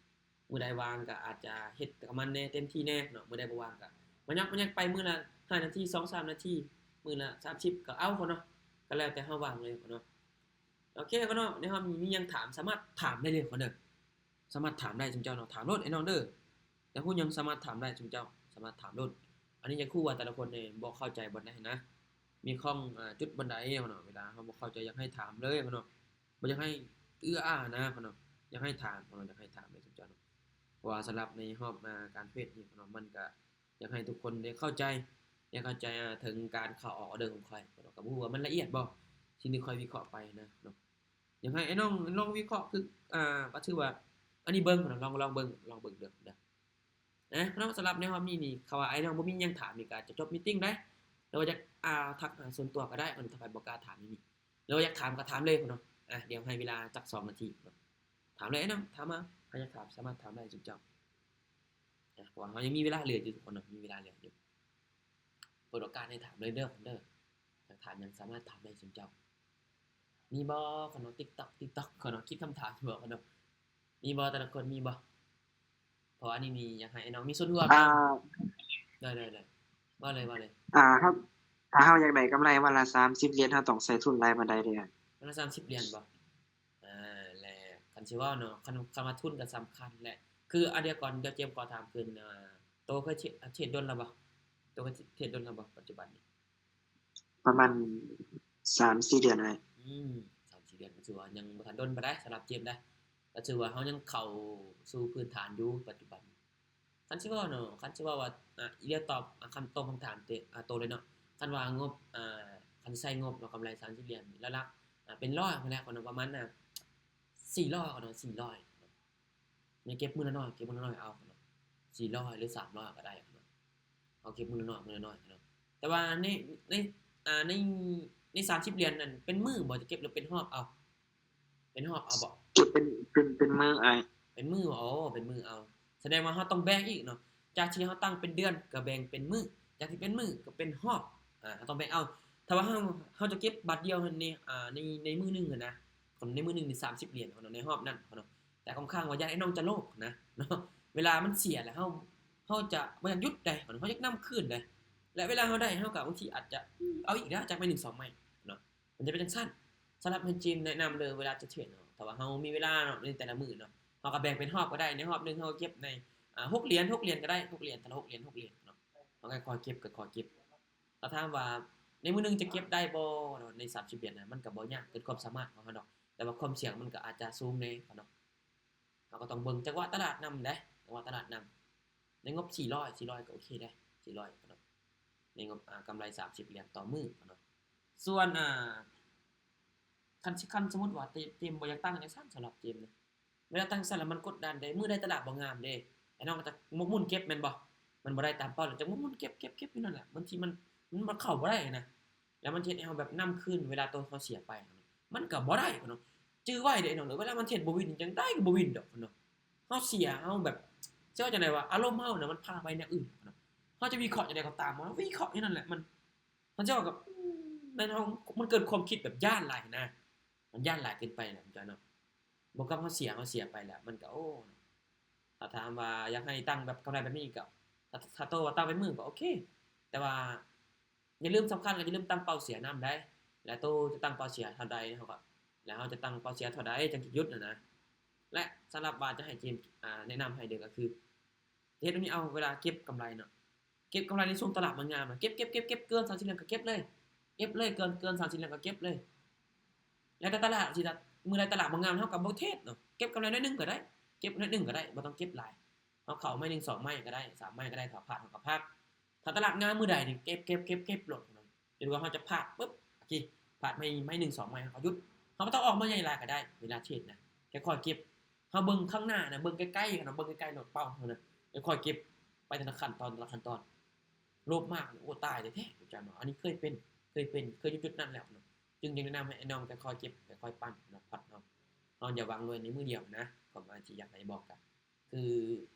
ມື້ໃດວ່າງກໍອາດຈະເຮັດກັບມັນແດ່ ເຕັມທີ່ແດ່ເນາະ, ມື້ໃດບໍ່ວ່າງກໍມາຍອກມາຍັກໄປ ມື້ລະຫ້ານາທີ ສອງສາມນາທີ ມື້ລະສາມສິບກໍເອົາເນາະ, ກໍແລ້ວແຕ່ເຮົາວ່າງເລີຍເນາະ. ໂອເຄເນາະ, ໃນຮອບນີ້ມີຫຍັງຖາມ ສາມາດຖາມໄດ້ເລີຍເນາະ, ສາມາດຖາມໄດ້ຊຸມເຈົ້າເນາະ, ຖາມໂລດໄອ້ນ້ອງເດີ. ຢາກຮູ້ຫຍັງສາມາດຖາມໄດ້ຊຸມເຈົ້າ, ສາມາດຖາມໂລດ. ອັນນີ້ຢາກຮູ້ວ່າແຕ່ລະຄົນນີ້ບໍ່ເຂົ້າໃຈບ່ອນໃດຫັ້ນນະ, ມີຂ້ອງ ອ່າ ຈຸດບ່ອນໃດເນາະ, ເວລາເຮົາບໍ່ເຂົ້າໃຈຢາກໃຫ້ຖາມເລີຍເນາະ. ບໍ່ຢາກໃຫ້ເອື້ອອານະເນາະ, ຢາກໃຫ້ຖາມເນາະ, ຢາກໃຫ້ຖາມເລີຍຊຸມເຈົ້າເນາະ. ເພາະວ່າສຳລັບໃນຮອບ ອ່າ ການເທຣດນີ້ເນາະ, ມັນກະຢາກໃຫ້ທຸກຄົນໄດ້ເຂົ້າໃຈ, ໄດ້ເຂົ້າໃຈ ອ່າ ເຖິງການເຂົ້າອອກອໍເດີຂອງຂ້ອຍເນາະ. ກໍບໍ່ຮູ້ວ່າມັນລະອຽດບໍ່ ສິ່ງທີ່ຂ້ອຍວິເຄາະໄປນະເນາະ. ຢາກໃຫ້ອ້າຍນ້ອງລອງວິເຄາະຄື ອ່າ ກໍຖືວ່າ ອັນນີ້ເບິ່ງເນາະ, ລອງ ລອງເບິ່ງ ລອງເບິ່ງເດີ ເດີ. ນະເນາະ, ສຳລັບໃນຮອບນີ້ນີ້ ຖ້າວ່າອ້າຍນ້ອງບໍ່ມີຫຍັງຖາມນີ້ ກໍຈະຈົບມີດຕິງໄດ້, ຫຼືວ່າຈະ ອ່າ ທັກຫາສ່ວນຕົວກໍໄດ້ເນາະ, ຖ້າໃຜບໍ່ກ້າຖາມຢູ່ນີ້ ຫຼືວ່າຢາກຖາມກໍຖາມເລີຍເນາະ. ອ່າ ດຽວໃຫ້ເວລາຈັກສອງນາທີເນາະ, ຖາມເລີຍເນາະ, ຖາມມາ, ໃຜຢາກຖາມສາມາດຖາມໄດ້ຊຸມເຈົ້າ. ອ່າ ເພາະວ່າເຮົາຍັງມີເວລາເຫຼືອຢູ່ທຸກຄົນເນາະ, ມີເວລາເຫຼືອຢູ່. ເປີດໂອກາດໃຫ້ຖາມເລີຍເດີ ເດີ. ຢາກຖາມຫຍັງສາມາດຖາມໄດ້ຊຸມເຈົ້າ. ມີບໍ່ເນາະ ຕິກຕັອກ ຕິກຕັອກເນາະ, ຄິດຄຳຖາມຢູ່ບໍ່ເນາະ, ມີບໍ່ ແຕ່ລະຄົນມີບໍ່? ເພາະອັນນີ້ນີ້ຢາກໃຫ້ອ້າຍນ້ອງມີສ່ວນຮ່ວມ. ອ່າ ໄດ້ໆໆ ເວົ້າເລີຍ ເວົ້າເລີຍ. ອ່າ ຖ້າ ຖ້າເຮົາຢາກໄດ້ກຳໄລວັນລະສາມສິບຫຼຽນ ເຮົາຕ້ອງໃຊ້ທຶນຫຼາຍປານໃດເດ? ວັນລະສາມສິບຫຼຽນບໍ່? ອ່າ ແລະ ຄັນຊິເວົ້າເນາະ ຄັນ ຄຳວ່າທຶນກໍສຳຄັນແຫຼະ. ຄື ອາ ດຽວກ່ອນ ດຽວເຈມຂໍຖາມຄືນ ອ່າ ໂຕເຄີຍເທຣດ ເທຣດດົນແລ້ວບໍ່? ໂຕເຄີຍເທຣດດົນແລ້ວບໍ່ ປັດຈຸບັນນີ້? ປະມານສາມສີ່ເດືອນ. ອືມ ສາມສີ່ເດືອນ ກໍຖືວ່າຍັງບໍ່ທັນດົນປານໃດສຳລັບເຈມໄດ໋, ກໍຖືວ່າເຮົາຍັງເຂົ້າສູ່ພື້ນຖານຢູ່ປັດຈຸບັນ. ຄັນຊິເວົ້າເນາະ ຄັນຊິເວົ້າວ່າ ອ່າ ດຽວຕອບ ອ່າ ຄຳ ຕອບຄຳຖາມເຕ ອ່າ ໂຕເລີຍເນາະ. ຄັນວ່າງົບ ອ່າ ຄັນໃຊ້ງົບເນາະ ກຳໄລສາມສິບຫຼຽນ ຫຼັກໆ ອ່າ ເປັນຮ້ອຍພຸ້ນແຫຼະເນາະ, ປະມານ ອ່າ ສີ່ຮ້ອຍເນາະ ສີ່ຮ້ອຍເນາະ. ແມ່ນເກັບມື້ລະໜ້ອຍ ເກັບມື້ລະໜ້ອຍເອົາເນາະ, ສີ່ຮ້ອຍ ຫຼື ສາມຮ້ອຍກໍໄດ້ເນາະ. ເຮົາເກັບມື້ລະໜ້ອຍ ມື້ລະໜ້ອຍເນາະ. ແຕ່ວ່າໃນ ໃນ ອ່າ ໃນ ໃນສາມສິບຫຼຽນນັ້ນ ເປັນມື້ບໍ່ ຈະເກັບ ຫຼື ເປັນຮອບເອົາ? ເປັນຮອບເອົາບໍ່? ເກັບເປັນ ເປັນ ເປັນມື້ອ້າຍ. ເປັນມື້ ອໍ ເປັນມື້ເອົາ. ສະແດງວ່າເຮົາຕ້ອງແບ່ງອີກເນາະ, ຈາກທີ່ເຮົາຕັ້ງເປັນເດືອນກໍແບ່ງເປັນມື້, ຈາກທີ່ເປັນມື້ກໍເປັນຮອບ. ອ່າ ເຮົາຕ້ອງແບ່ງເອົາ. ຖ້າວ່າເຮົາ ເຮົາຈະເກັບບາດດຽວໃນ ອ່າ ໃນ ໃນມື້ໜຶ່ງຫັ້ນນະ, ໃນມື້ໜຶ່ງນີ້ສາມສິບຫຼຽນເນາະ ໃນຮອບນັ້ນເນາະ. ແຕ່ຂ້ອນຂ້າງວ່າຢ້ານອ້າຍນ້ອງຈະໂລບນະເນາະ, ເວລາມັນເສຍແລ້ວ ເຮົາ ເຮົາຈະບໍ່ຢາກຢຸດໃດ໋ ເຮົາຢາກນຳຄືນໃດ໋. ແລະ ເວລາເຮົາໄດ້ ເຮົາກໍບາງທີອາດຈະ ອືມ ເອົາອີກແລ້ວ ຈັກໄມ້ໜຶ່ງສອງໄມ້ເນາະ, ມັນຈະເປັນຈັ່ງຊັ້ນ. ສຳລັບໃຫ້ເຈມແນະນຳເລີຍ ເວລາຈະເທຣດເນາະ ຖ້າວ່າເຮົາມີເວລາເນາະ ໃນແຕ່ລະມື້ເນາະ, ເຮົາກໍແບ່ງເປັນຮອບກໍໄດ້. ໃນຮອບໜຶ່ງເຮົາເກັບໃນ ອ່າ ຫົກຫຼຽນ ຫົກຫຼຽນກໍໄດ້ ຫົກຫຼຽນ ແຕ່ລະຫົກຫຼຽນ ຫົກຫຼຽນເນາະ, ເຮົາກໍຄ່ອຍເກັບ ກໍຄ່ອຍເກັບ. ຖ້າຖາມວ່າໃນມື້ໜຶ່ງຈະເກັບໄດ້ບໍ່ເນາະ ໃນສາມສິບຫຼຽນນະ, ມັນກໍບໍ່ຍາກເກີນຄວາມສາມາດຂອງເຮົາດອກ, ແຕ່ວ່າຄວາມສ່ຽງມັນກໍອາດຈະສູງແດ່ເນາະ. ເຮົາກໍຕ້ອງເບິ່ງຈັງຫວະຕະຫຼາດນຳເດ້ ຈັງຫວະຕະຫຼາດນຳ. ໃນງົບສີ່ຮ້ອຍ ສີ່ຮ້ອຍກໍໂອເຄເດ້ ສີ່ຮ້ອຍເນາະ, ໃນງົບ ອ່າ ກຳໄລສາມສິບຫຼຽນຕໍ່ມື້ເນາະ. ສ່ວນ ອ່າ ຄັນຊິ ຄັນສົມມຸດວ່າເຈມ ເຈມບໍ່ຢາກຕັ້ງຈັ່ງຊັ້ນ ສຳລັບເຈມນະ, ເວລາຕັ້ງຊັ້ນແລ້ວມັນກົດດັນເດ້, ມື້ໃດຕະຫຼາດບໍ່ງາມເດ້ ອ້າຍນ້ອງກໍຈະໝົກໝຸ່ນເກັບແມ່ນບໍ່? ມັນບໍ່ໄດ້ຕາມເປົ້າແລ້ວ ຈະໝົກໝຸ່ນເກັບ ເກັບ ເກັບຢູ່ນັ້ນແຫຼະ, ບາງທີມັນ ມັນບໍ່ເຂົ້າບໍ່ໄດ້ນະ. ແລ້ວມັນເຮັດໃຫ້ເຮົາແບບນຳຄືນເວລາໂຕເຮົາເສຍໄປ ມັນກໍບໍ່ໄດ້ເນາະ. ຈື່ໄວ້ເດີນ້ອງເດີ ເວລາມັນເຮັດບໍ່ວິນ ຈັ່ງໃດກໍບໍ່ວິນດອກເນາະ. ເຮົາເສຍ ເຮົາແບບ ຊິເວົ້າຈັ່ງໃດວ່າ ອາລົມເຮົານະ ມັນພາໄປແນວອື່ນເນາະ. ເຮົາຈະວິເຄາະຈັ່ງໃດກໍຕາມ ເຮົາວິເຄາະຢູ່ນັ້ນແຫຼະ ມັນ ເຮົາເຈົ້າກໍ ອືມ ແມ່ນເຮົາ ມັນເກີດຄວາມຄິດແບບຢ້ານຫຼາຍນະ ມັນຢ້ານຫຼາຍເກີນໄປນະ ເຈົ້າເນາະ. ບວກກັບເຮົາເສຍ ເຮົາເສຍໄປແລ້ວ ມັນກໍ ໂອ້ ຖ້າຖາມວ່າຢາກໃຫ້ຕັ້ງແບບກຳໄລແບບນີ້ກໍ ຖ້າ ຖ້າໂຕວ່າຕັ້ງເປັນມື້ກໍໂອເຄ ແຕ່ວ່າຢ່າລືມ ສຳຄັນກໍຢ່າລືມຕັ້ງເປົ້າເສຍນຳໄດ໋ ແລະ ໂຕຈະຕັ້ງເປົ້າເສຍເທົ່າໃດ ເຮົາກໍ ແລະ ເຮົາຈະຕັ້ງເປົ້າເສຍເທົ່າໃດ ຈັ່ງຈະຢຸດຫັ້ນນະ. ແລະ ສຳລັບວ່າຈະໃຫ້ເຈມ ອ່າ ແນະນຳໃຫ້ເດີກໍຄື ເຮັດແບບນີ້ເອົາ ເວລາເກັບກຳໄລເນາະ ເກັບກຳໄລໃນຊ່ວງຕະຫຼາດມັນງາມນະ ເກັບ ເກັບ ເກັບ ເກັບ ເກີນສາມສິບຫຼຽນກໍເກັບເລີຍ ເກັບເລີຍ ເກີນ ເກີນສາມສິບຫຼຽນກໍເກັບເລີຍ. ແລ້ວແຕ່ຕະຫຼາດ ຊິ ມື້ໃດຕະຫຼາດບໍ່ງາມ ເຮົາກໍບໍ່ເທຣດເນາະ ເກັບກຳໄລໜ້ອຍໜຶ່ງກໍໄດ້ ເກັບໜ້ອຍໜຶ່ງກໍໄດ້ ບໍ່ຕ້ອງເກັບຫຼາຍ. ເຮົາເຂົ້າໄມ້ໜຶ່ງສອງໄມ້ກໍໄດ້ ສາມໄມ້ກໍໄດ້ ຖ້າພາດເຮົາກໍພັກ. ຖ້າຕະຫຼາດງາມມື້ໃດນີ້ ເກັບ ເກັບ ເກັບ ເກັບໂລດ ຈົນກວ່າເຮົາຈະພາດປຶບ ໂອເຄ ພາດໄມ້ ໄມ້ໜຶ່ງສອງໄມ້ ເຮົາກໍຢຸດ. ເຮົາບໍ່ຕ້ອງອອກມາໃຫຍ່ຫຼາຍກໍໄດ້ ເວລາເທຣດນະ ຄ່ອຍໆເກັບ. ເຮົາເບິ່ງຂ້າງໜ້ານະ ເບິ່ງໃກ້ໆນະ ເບິ່ງໃກ້ໆໂລດ ເປົ້າເຮົານະ ຄ່ອຍໆເກັບໄປແຕ່ລະຂັ້ນຕອນ ແຕ່ລະຂັ້ນຕອນ. ໂລບມາກ ໂອ້ ຕາຍແທ້ໆ ເຈົ້າເນາະ. ອັນນີ້ເຄີຍເປັນ ເຄີຍເປັນ ເຄີຍຢູ່ຈຸດນັ້ນແລ້ວເນາະ ຈຶ່ງຢາກແນະນຳໃຫ້ອ້າຍນ້ອງຄ່ອຍໆເກັບ ຄ່ອຍໆປັນເນາະ ພັດເນາະ. ເຮົາຢ່າຫວັງລວຍໃນມື້ດຽວນະ ຄວາມໝາຍທີ່ຢາກໃຫ້ບອກກະ ຄື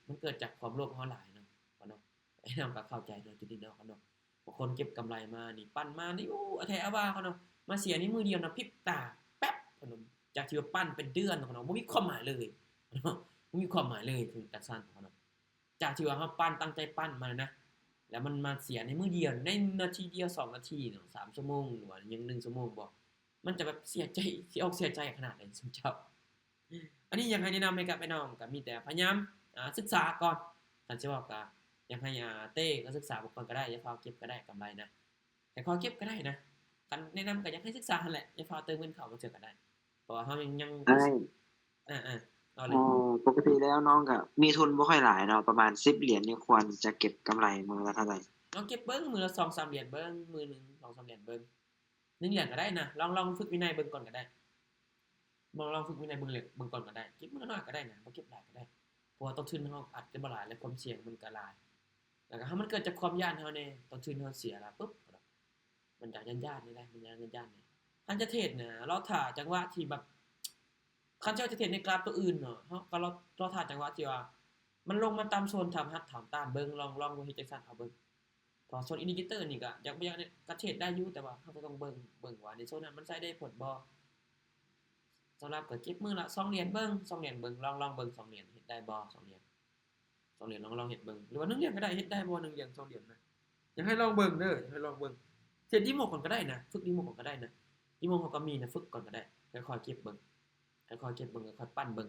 ມັນເກີດຈາກຄວາມໂລບເຮົາຫຼາຍເນາະ ເນາະ. ອ້າຍນ້ອງກໍເຂົ້າໃຈເນາະ ຈຸດນີ້ເນາະ ເນາະ. ບາງຄົນເກັບກຳໄລມານີ້ ປັນມານີ້ ໂອ້ ອາແທ້ອາວ່າເນາະ ມາເສຍໃນມື້ດຽວນະ ພິບຕາແປັບເນາະ ຈາກທີ່ວ່າປັນເປັນເດືອນເນາະ ບໍ່ມີຄວາມໝາຍເລີຍເນາະ ບໍ່ມີຄວາມໝາຍເລີຍ ຈັ່ງຊັ້ນເນາະ. ຈາກທີ່ວ່າເຮົາປັນ ຕັ້ງໃຈປັນມານະ ແລ້ວມັນມາເສຍໃນມື້ດຽວ ໃນນາທີດຽວ ສອງນາທີເນາະ ສາມຊົ່ວໂມງ ຫຼືວ່າຍັງໜຶ່ງຊົ່ວໂມງບໍ ມັນຈະແບບເສຍໃຈ ຊິອອກເສຍໃຈຂະໜາດໃດຊຸມເຈົ້າ. ອັນນີ້ຢາກໃຫ້ແນະນຳໃຫ້ກັບອ້າຍນ້ອງ ກໍມີແຕ່ພະຍາຍາມ ອາ ສຶກສາກ່ອນ. ຄັນຊິເວົ້າກໍຢາກໃຫ້ ອາ ເຕ້ກໍສຶກສາເບິ່ງກ່ອນກໍໄດ້ ຢ່າຟ້າວເກັບກໍໄດ້ ກຳໄລນະ ຄ່ອຍໆເກັບກໍໄດ້ນະ. ຄັນແນະນຳກໍຢາກໃຫ້ສຶກສາຫັ້ນແຫຼະ ຢ່າຟ້າວເຕີມເງິນເຂົ້າບາງເທື່ອກໍໄດ້ ເພາະວ່າເຮົາຍັງ ຍັງ ອ້າຍ ເອີໆ ເອົາເລີຍ. ເອີ ປົກກະຕິແລ້ວນ້ອງກໍມີທຶນບໍ່ຄ່ອຍຫຼາຍເນາະ ປະມານສິບຫຼຽນນີ້ ຄວນຈະເກັບກຳໄລມື້ລະເທົ່າໃດ? ລອງເກັບເບິ່ງ ມື້ລະສອງສາມຫຼຽນເບິ່ງ ມື້ໜຶ່ງສອງສາມຫຼຽນເບິ່ງ ໜຶ່ງຫຼຽນກໍໄດ້ນະ ລອງ ລອງຝຶກວິໄນເບິ່ງກ່ອນກໍໄດ້ ລອງ ລອງຝຶກວິໄນເບິ່ງເລີຍ ເບິ່ງກ່ອນກໍໄດ້ ເກັບມື້ລະໜ້ອຍກໍໄດ້ນະ ບໍ່ເກັບຫຼາຍກໍໄດ້ ເພາະວ່າຕົ້ນທຶນເຮົາອາດຈະບໍ່ຫຼາຍ ແລະ ຄວາມສ່ຽງມັນກໍຫຼາຍ ແລ້ວກໍ ມັນເກີດຈາກຄວາມຢ້ານເຮົາແດ່ ຕົ້ນທຶນເຮົາເສຍລະປຶບ ມັນຈະຢ້ານໆນີ້ແຫຼະ ມັນຢ້ານໆນີ້. ຄັນຈະເທຣດນະ ລໍຖ້າຈັງຫວະທີ່ແບບ ຄັນເຈົ້າຈະເທຣດໃນກຣາຟຕົວອື່ນເນາະ ເຮົາກໍລໍ ລໍຖ້າຈັງຫວະທີ່ວ່າມັນລົງມາຕາມໂຊນ ຖາມຮັດຖາມຕ້ານເບິ່ງ ລອງ ລອງເຮັດຈັ່ງຊັ້ນເອົາເບິ່ງ. ເພາະໂຊນອິນດິເຄເຕີນີ້ກໍຢາກບໍ່ຢາກນີ້ ກໍເທຣດໄດ້ຢູ່ ແຕ່ວ່າເຮົາກໍຕ້ອງເບິ່ງ ເບິ່ງວ່າໃນໂຊນນັ້ນມັນໃຊ້ໄດ້ຜົນບໍ່. ສຳລັບກໍເກັບມື້ລະສອງຫຼຽນເບິ່ງ ສອງຫຼຽນເບິ່ງ ລອງ ລອງເບິ່ງ ສອງຫຼຽນ ເຮັດໄດ້ບໍ່ ສອງຫຼຽນ ສອງຫຼຽນ ລອງ ລອງເຮັດເບິ່ງ ຫຼືວ່າໜຶ່ງຫຼຽນກໍໄດ້ ເຮັດໄດ້ບໍ່ໜຶ່ງຫຼຽນ ສອງຫຼຽນນະ. ຢາກໃຫ້ລອງເບິ່ງເດີ ຢາກໃຫ້ລອງເບິ່ງ ເທຣດດີໂມກ່ອນກໍໄດ້ນະ ຝຶກດີໂມກ່ອນກໍໄດ້ນະ. ດີໂມເຮົາກໍມີນະ ຝຶກກ່ອນກໍໄດ້ ຄ່ອຍໆເກັບເບິ່ງ ຄ່ອຍໆເກັບເບິ່ງ ຄ່ອຍໆປັນເບິ່ງ.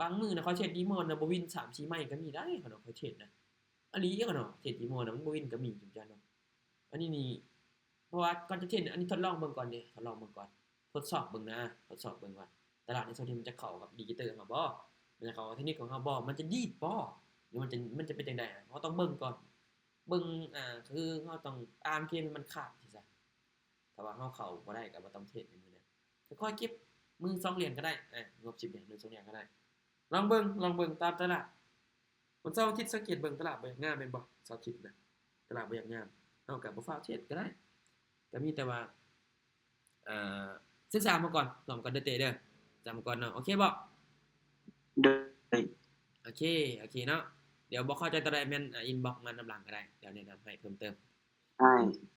ບາງມື້ນະ ຂ້ອຍເທຣດດີໂມນະ ບໍ່ວິນສາມສີ່ໄມ້ກໍມີໄດ໋ ຂ້ອຍເນາະ ຂ້ອຍເທຣດນະ ອີ່ຫຼີເນາະ ເທຣດດີໂມນະ ມັນບໍ່ວິນກໍມີ ເຈົ້າເນາະ. ອັນນີ້ນີ້ ເພາະວ່າກ່ອນຈະເທຣດ ອັນນີ້ທົດລອງເບິ່ງກ່ອນເດ້ ທົດລອງເບິ່ງກ່ອນ ທົດສອບເບິ່ງນະ ທົດສອບເບິ່ງວ່າຕະຫຼາດໃນຊ່ວງນີ້ມັນຈະເຂົ້າກັບອິນດິເຄເຕີເຮົາບໍ່ ມັນຈະເຂົ້າກັບເທັກນິກຂອງເຮົາບໍ່ ມັນຈະດີດບໍ່ ຫຼືມັນຈະ ມັນຈະເປັນຈັ່ງໃດ ເຮົາຕ້ອງເບິ່ງກ່ອນ ເບິ່ງ ອ່າ ຄືເຮົາຕ້ອງຕາມເກມໃຫ້ມັນຂາດຊີ້ຊະ. ຖ້າວ່າເຮົາເຂົ້າບໍ່ໄດ້ກໍບໍ່ຕ້ອງເທຣດໃນມື້ນັ້ນ ຄ່ອຍໆເກັບ ມື້ສອງຫຼຽນກໍໄດ້ ອາ ງົບສິບຫຼຽນ ມື້ສອງຫຼຽນກໍໄດ້ ລອງເບິ່ງ ລອງເບິ່ງຕາມຕະຫຼາດ. ວັນເສົາອາທິດສັງເກດເບິ່ງຕະຫຼາດບໍ່ຢາກງາມແມ່ນບໍ່? ເສົາອາທິດນະ ຕະຫຼາດບໍ່ຢາກງາມ ເຮົາກໍບໍ່ຟ້າວເທຣດກໍໄດ້ ກໍມີແຕ່ວ່າ ເອີ ສຶກສາມາກ່ອນ ລອງກ່ອນເດີເຕເດີ ສາມາກ່ອນເນາະ ໂອເຄບໍ່? ໂດຍ ໂອເຄ ໂອເຄເນາະ. ດຽວບໍ່ເຂົ້າໃຈຕົວໃດແມ່ນ ອາ ອິນບັອກມານຳຫຼັງກໍໄດ້ ດຽວແນະນຳໃຫ້ເພີ່ມເຕີມ. ອ້າຍ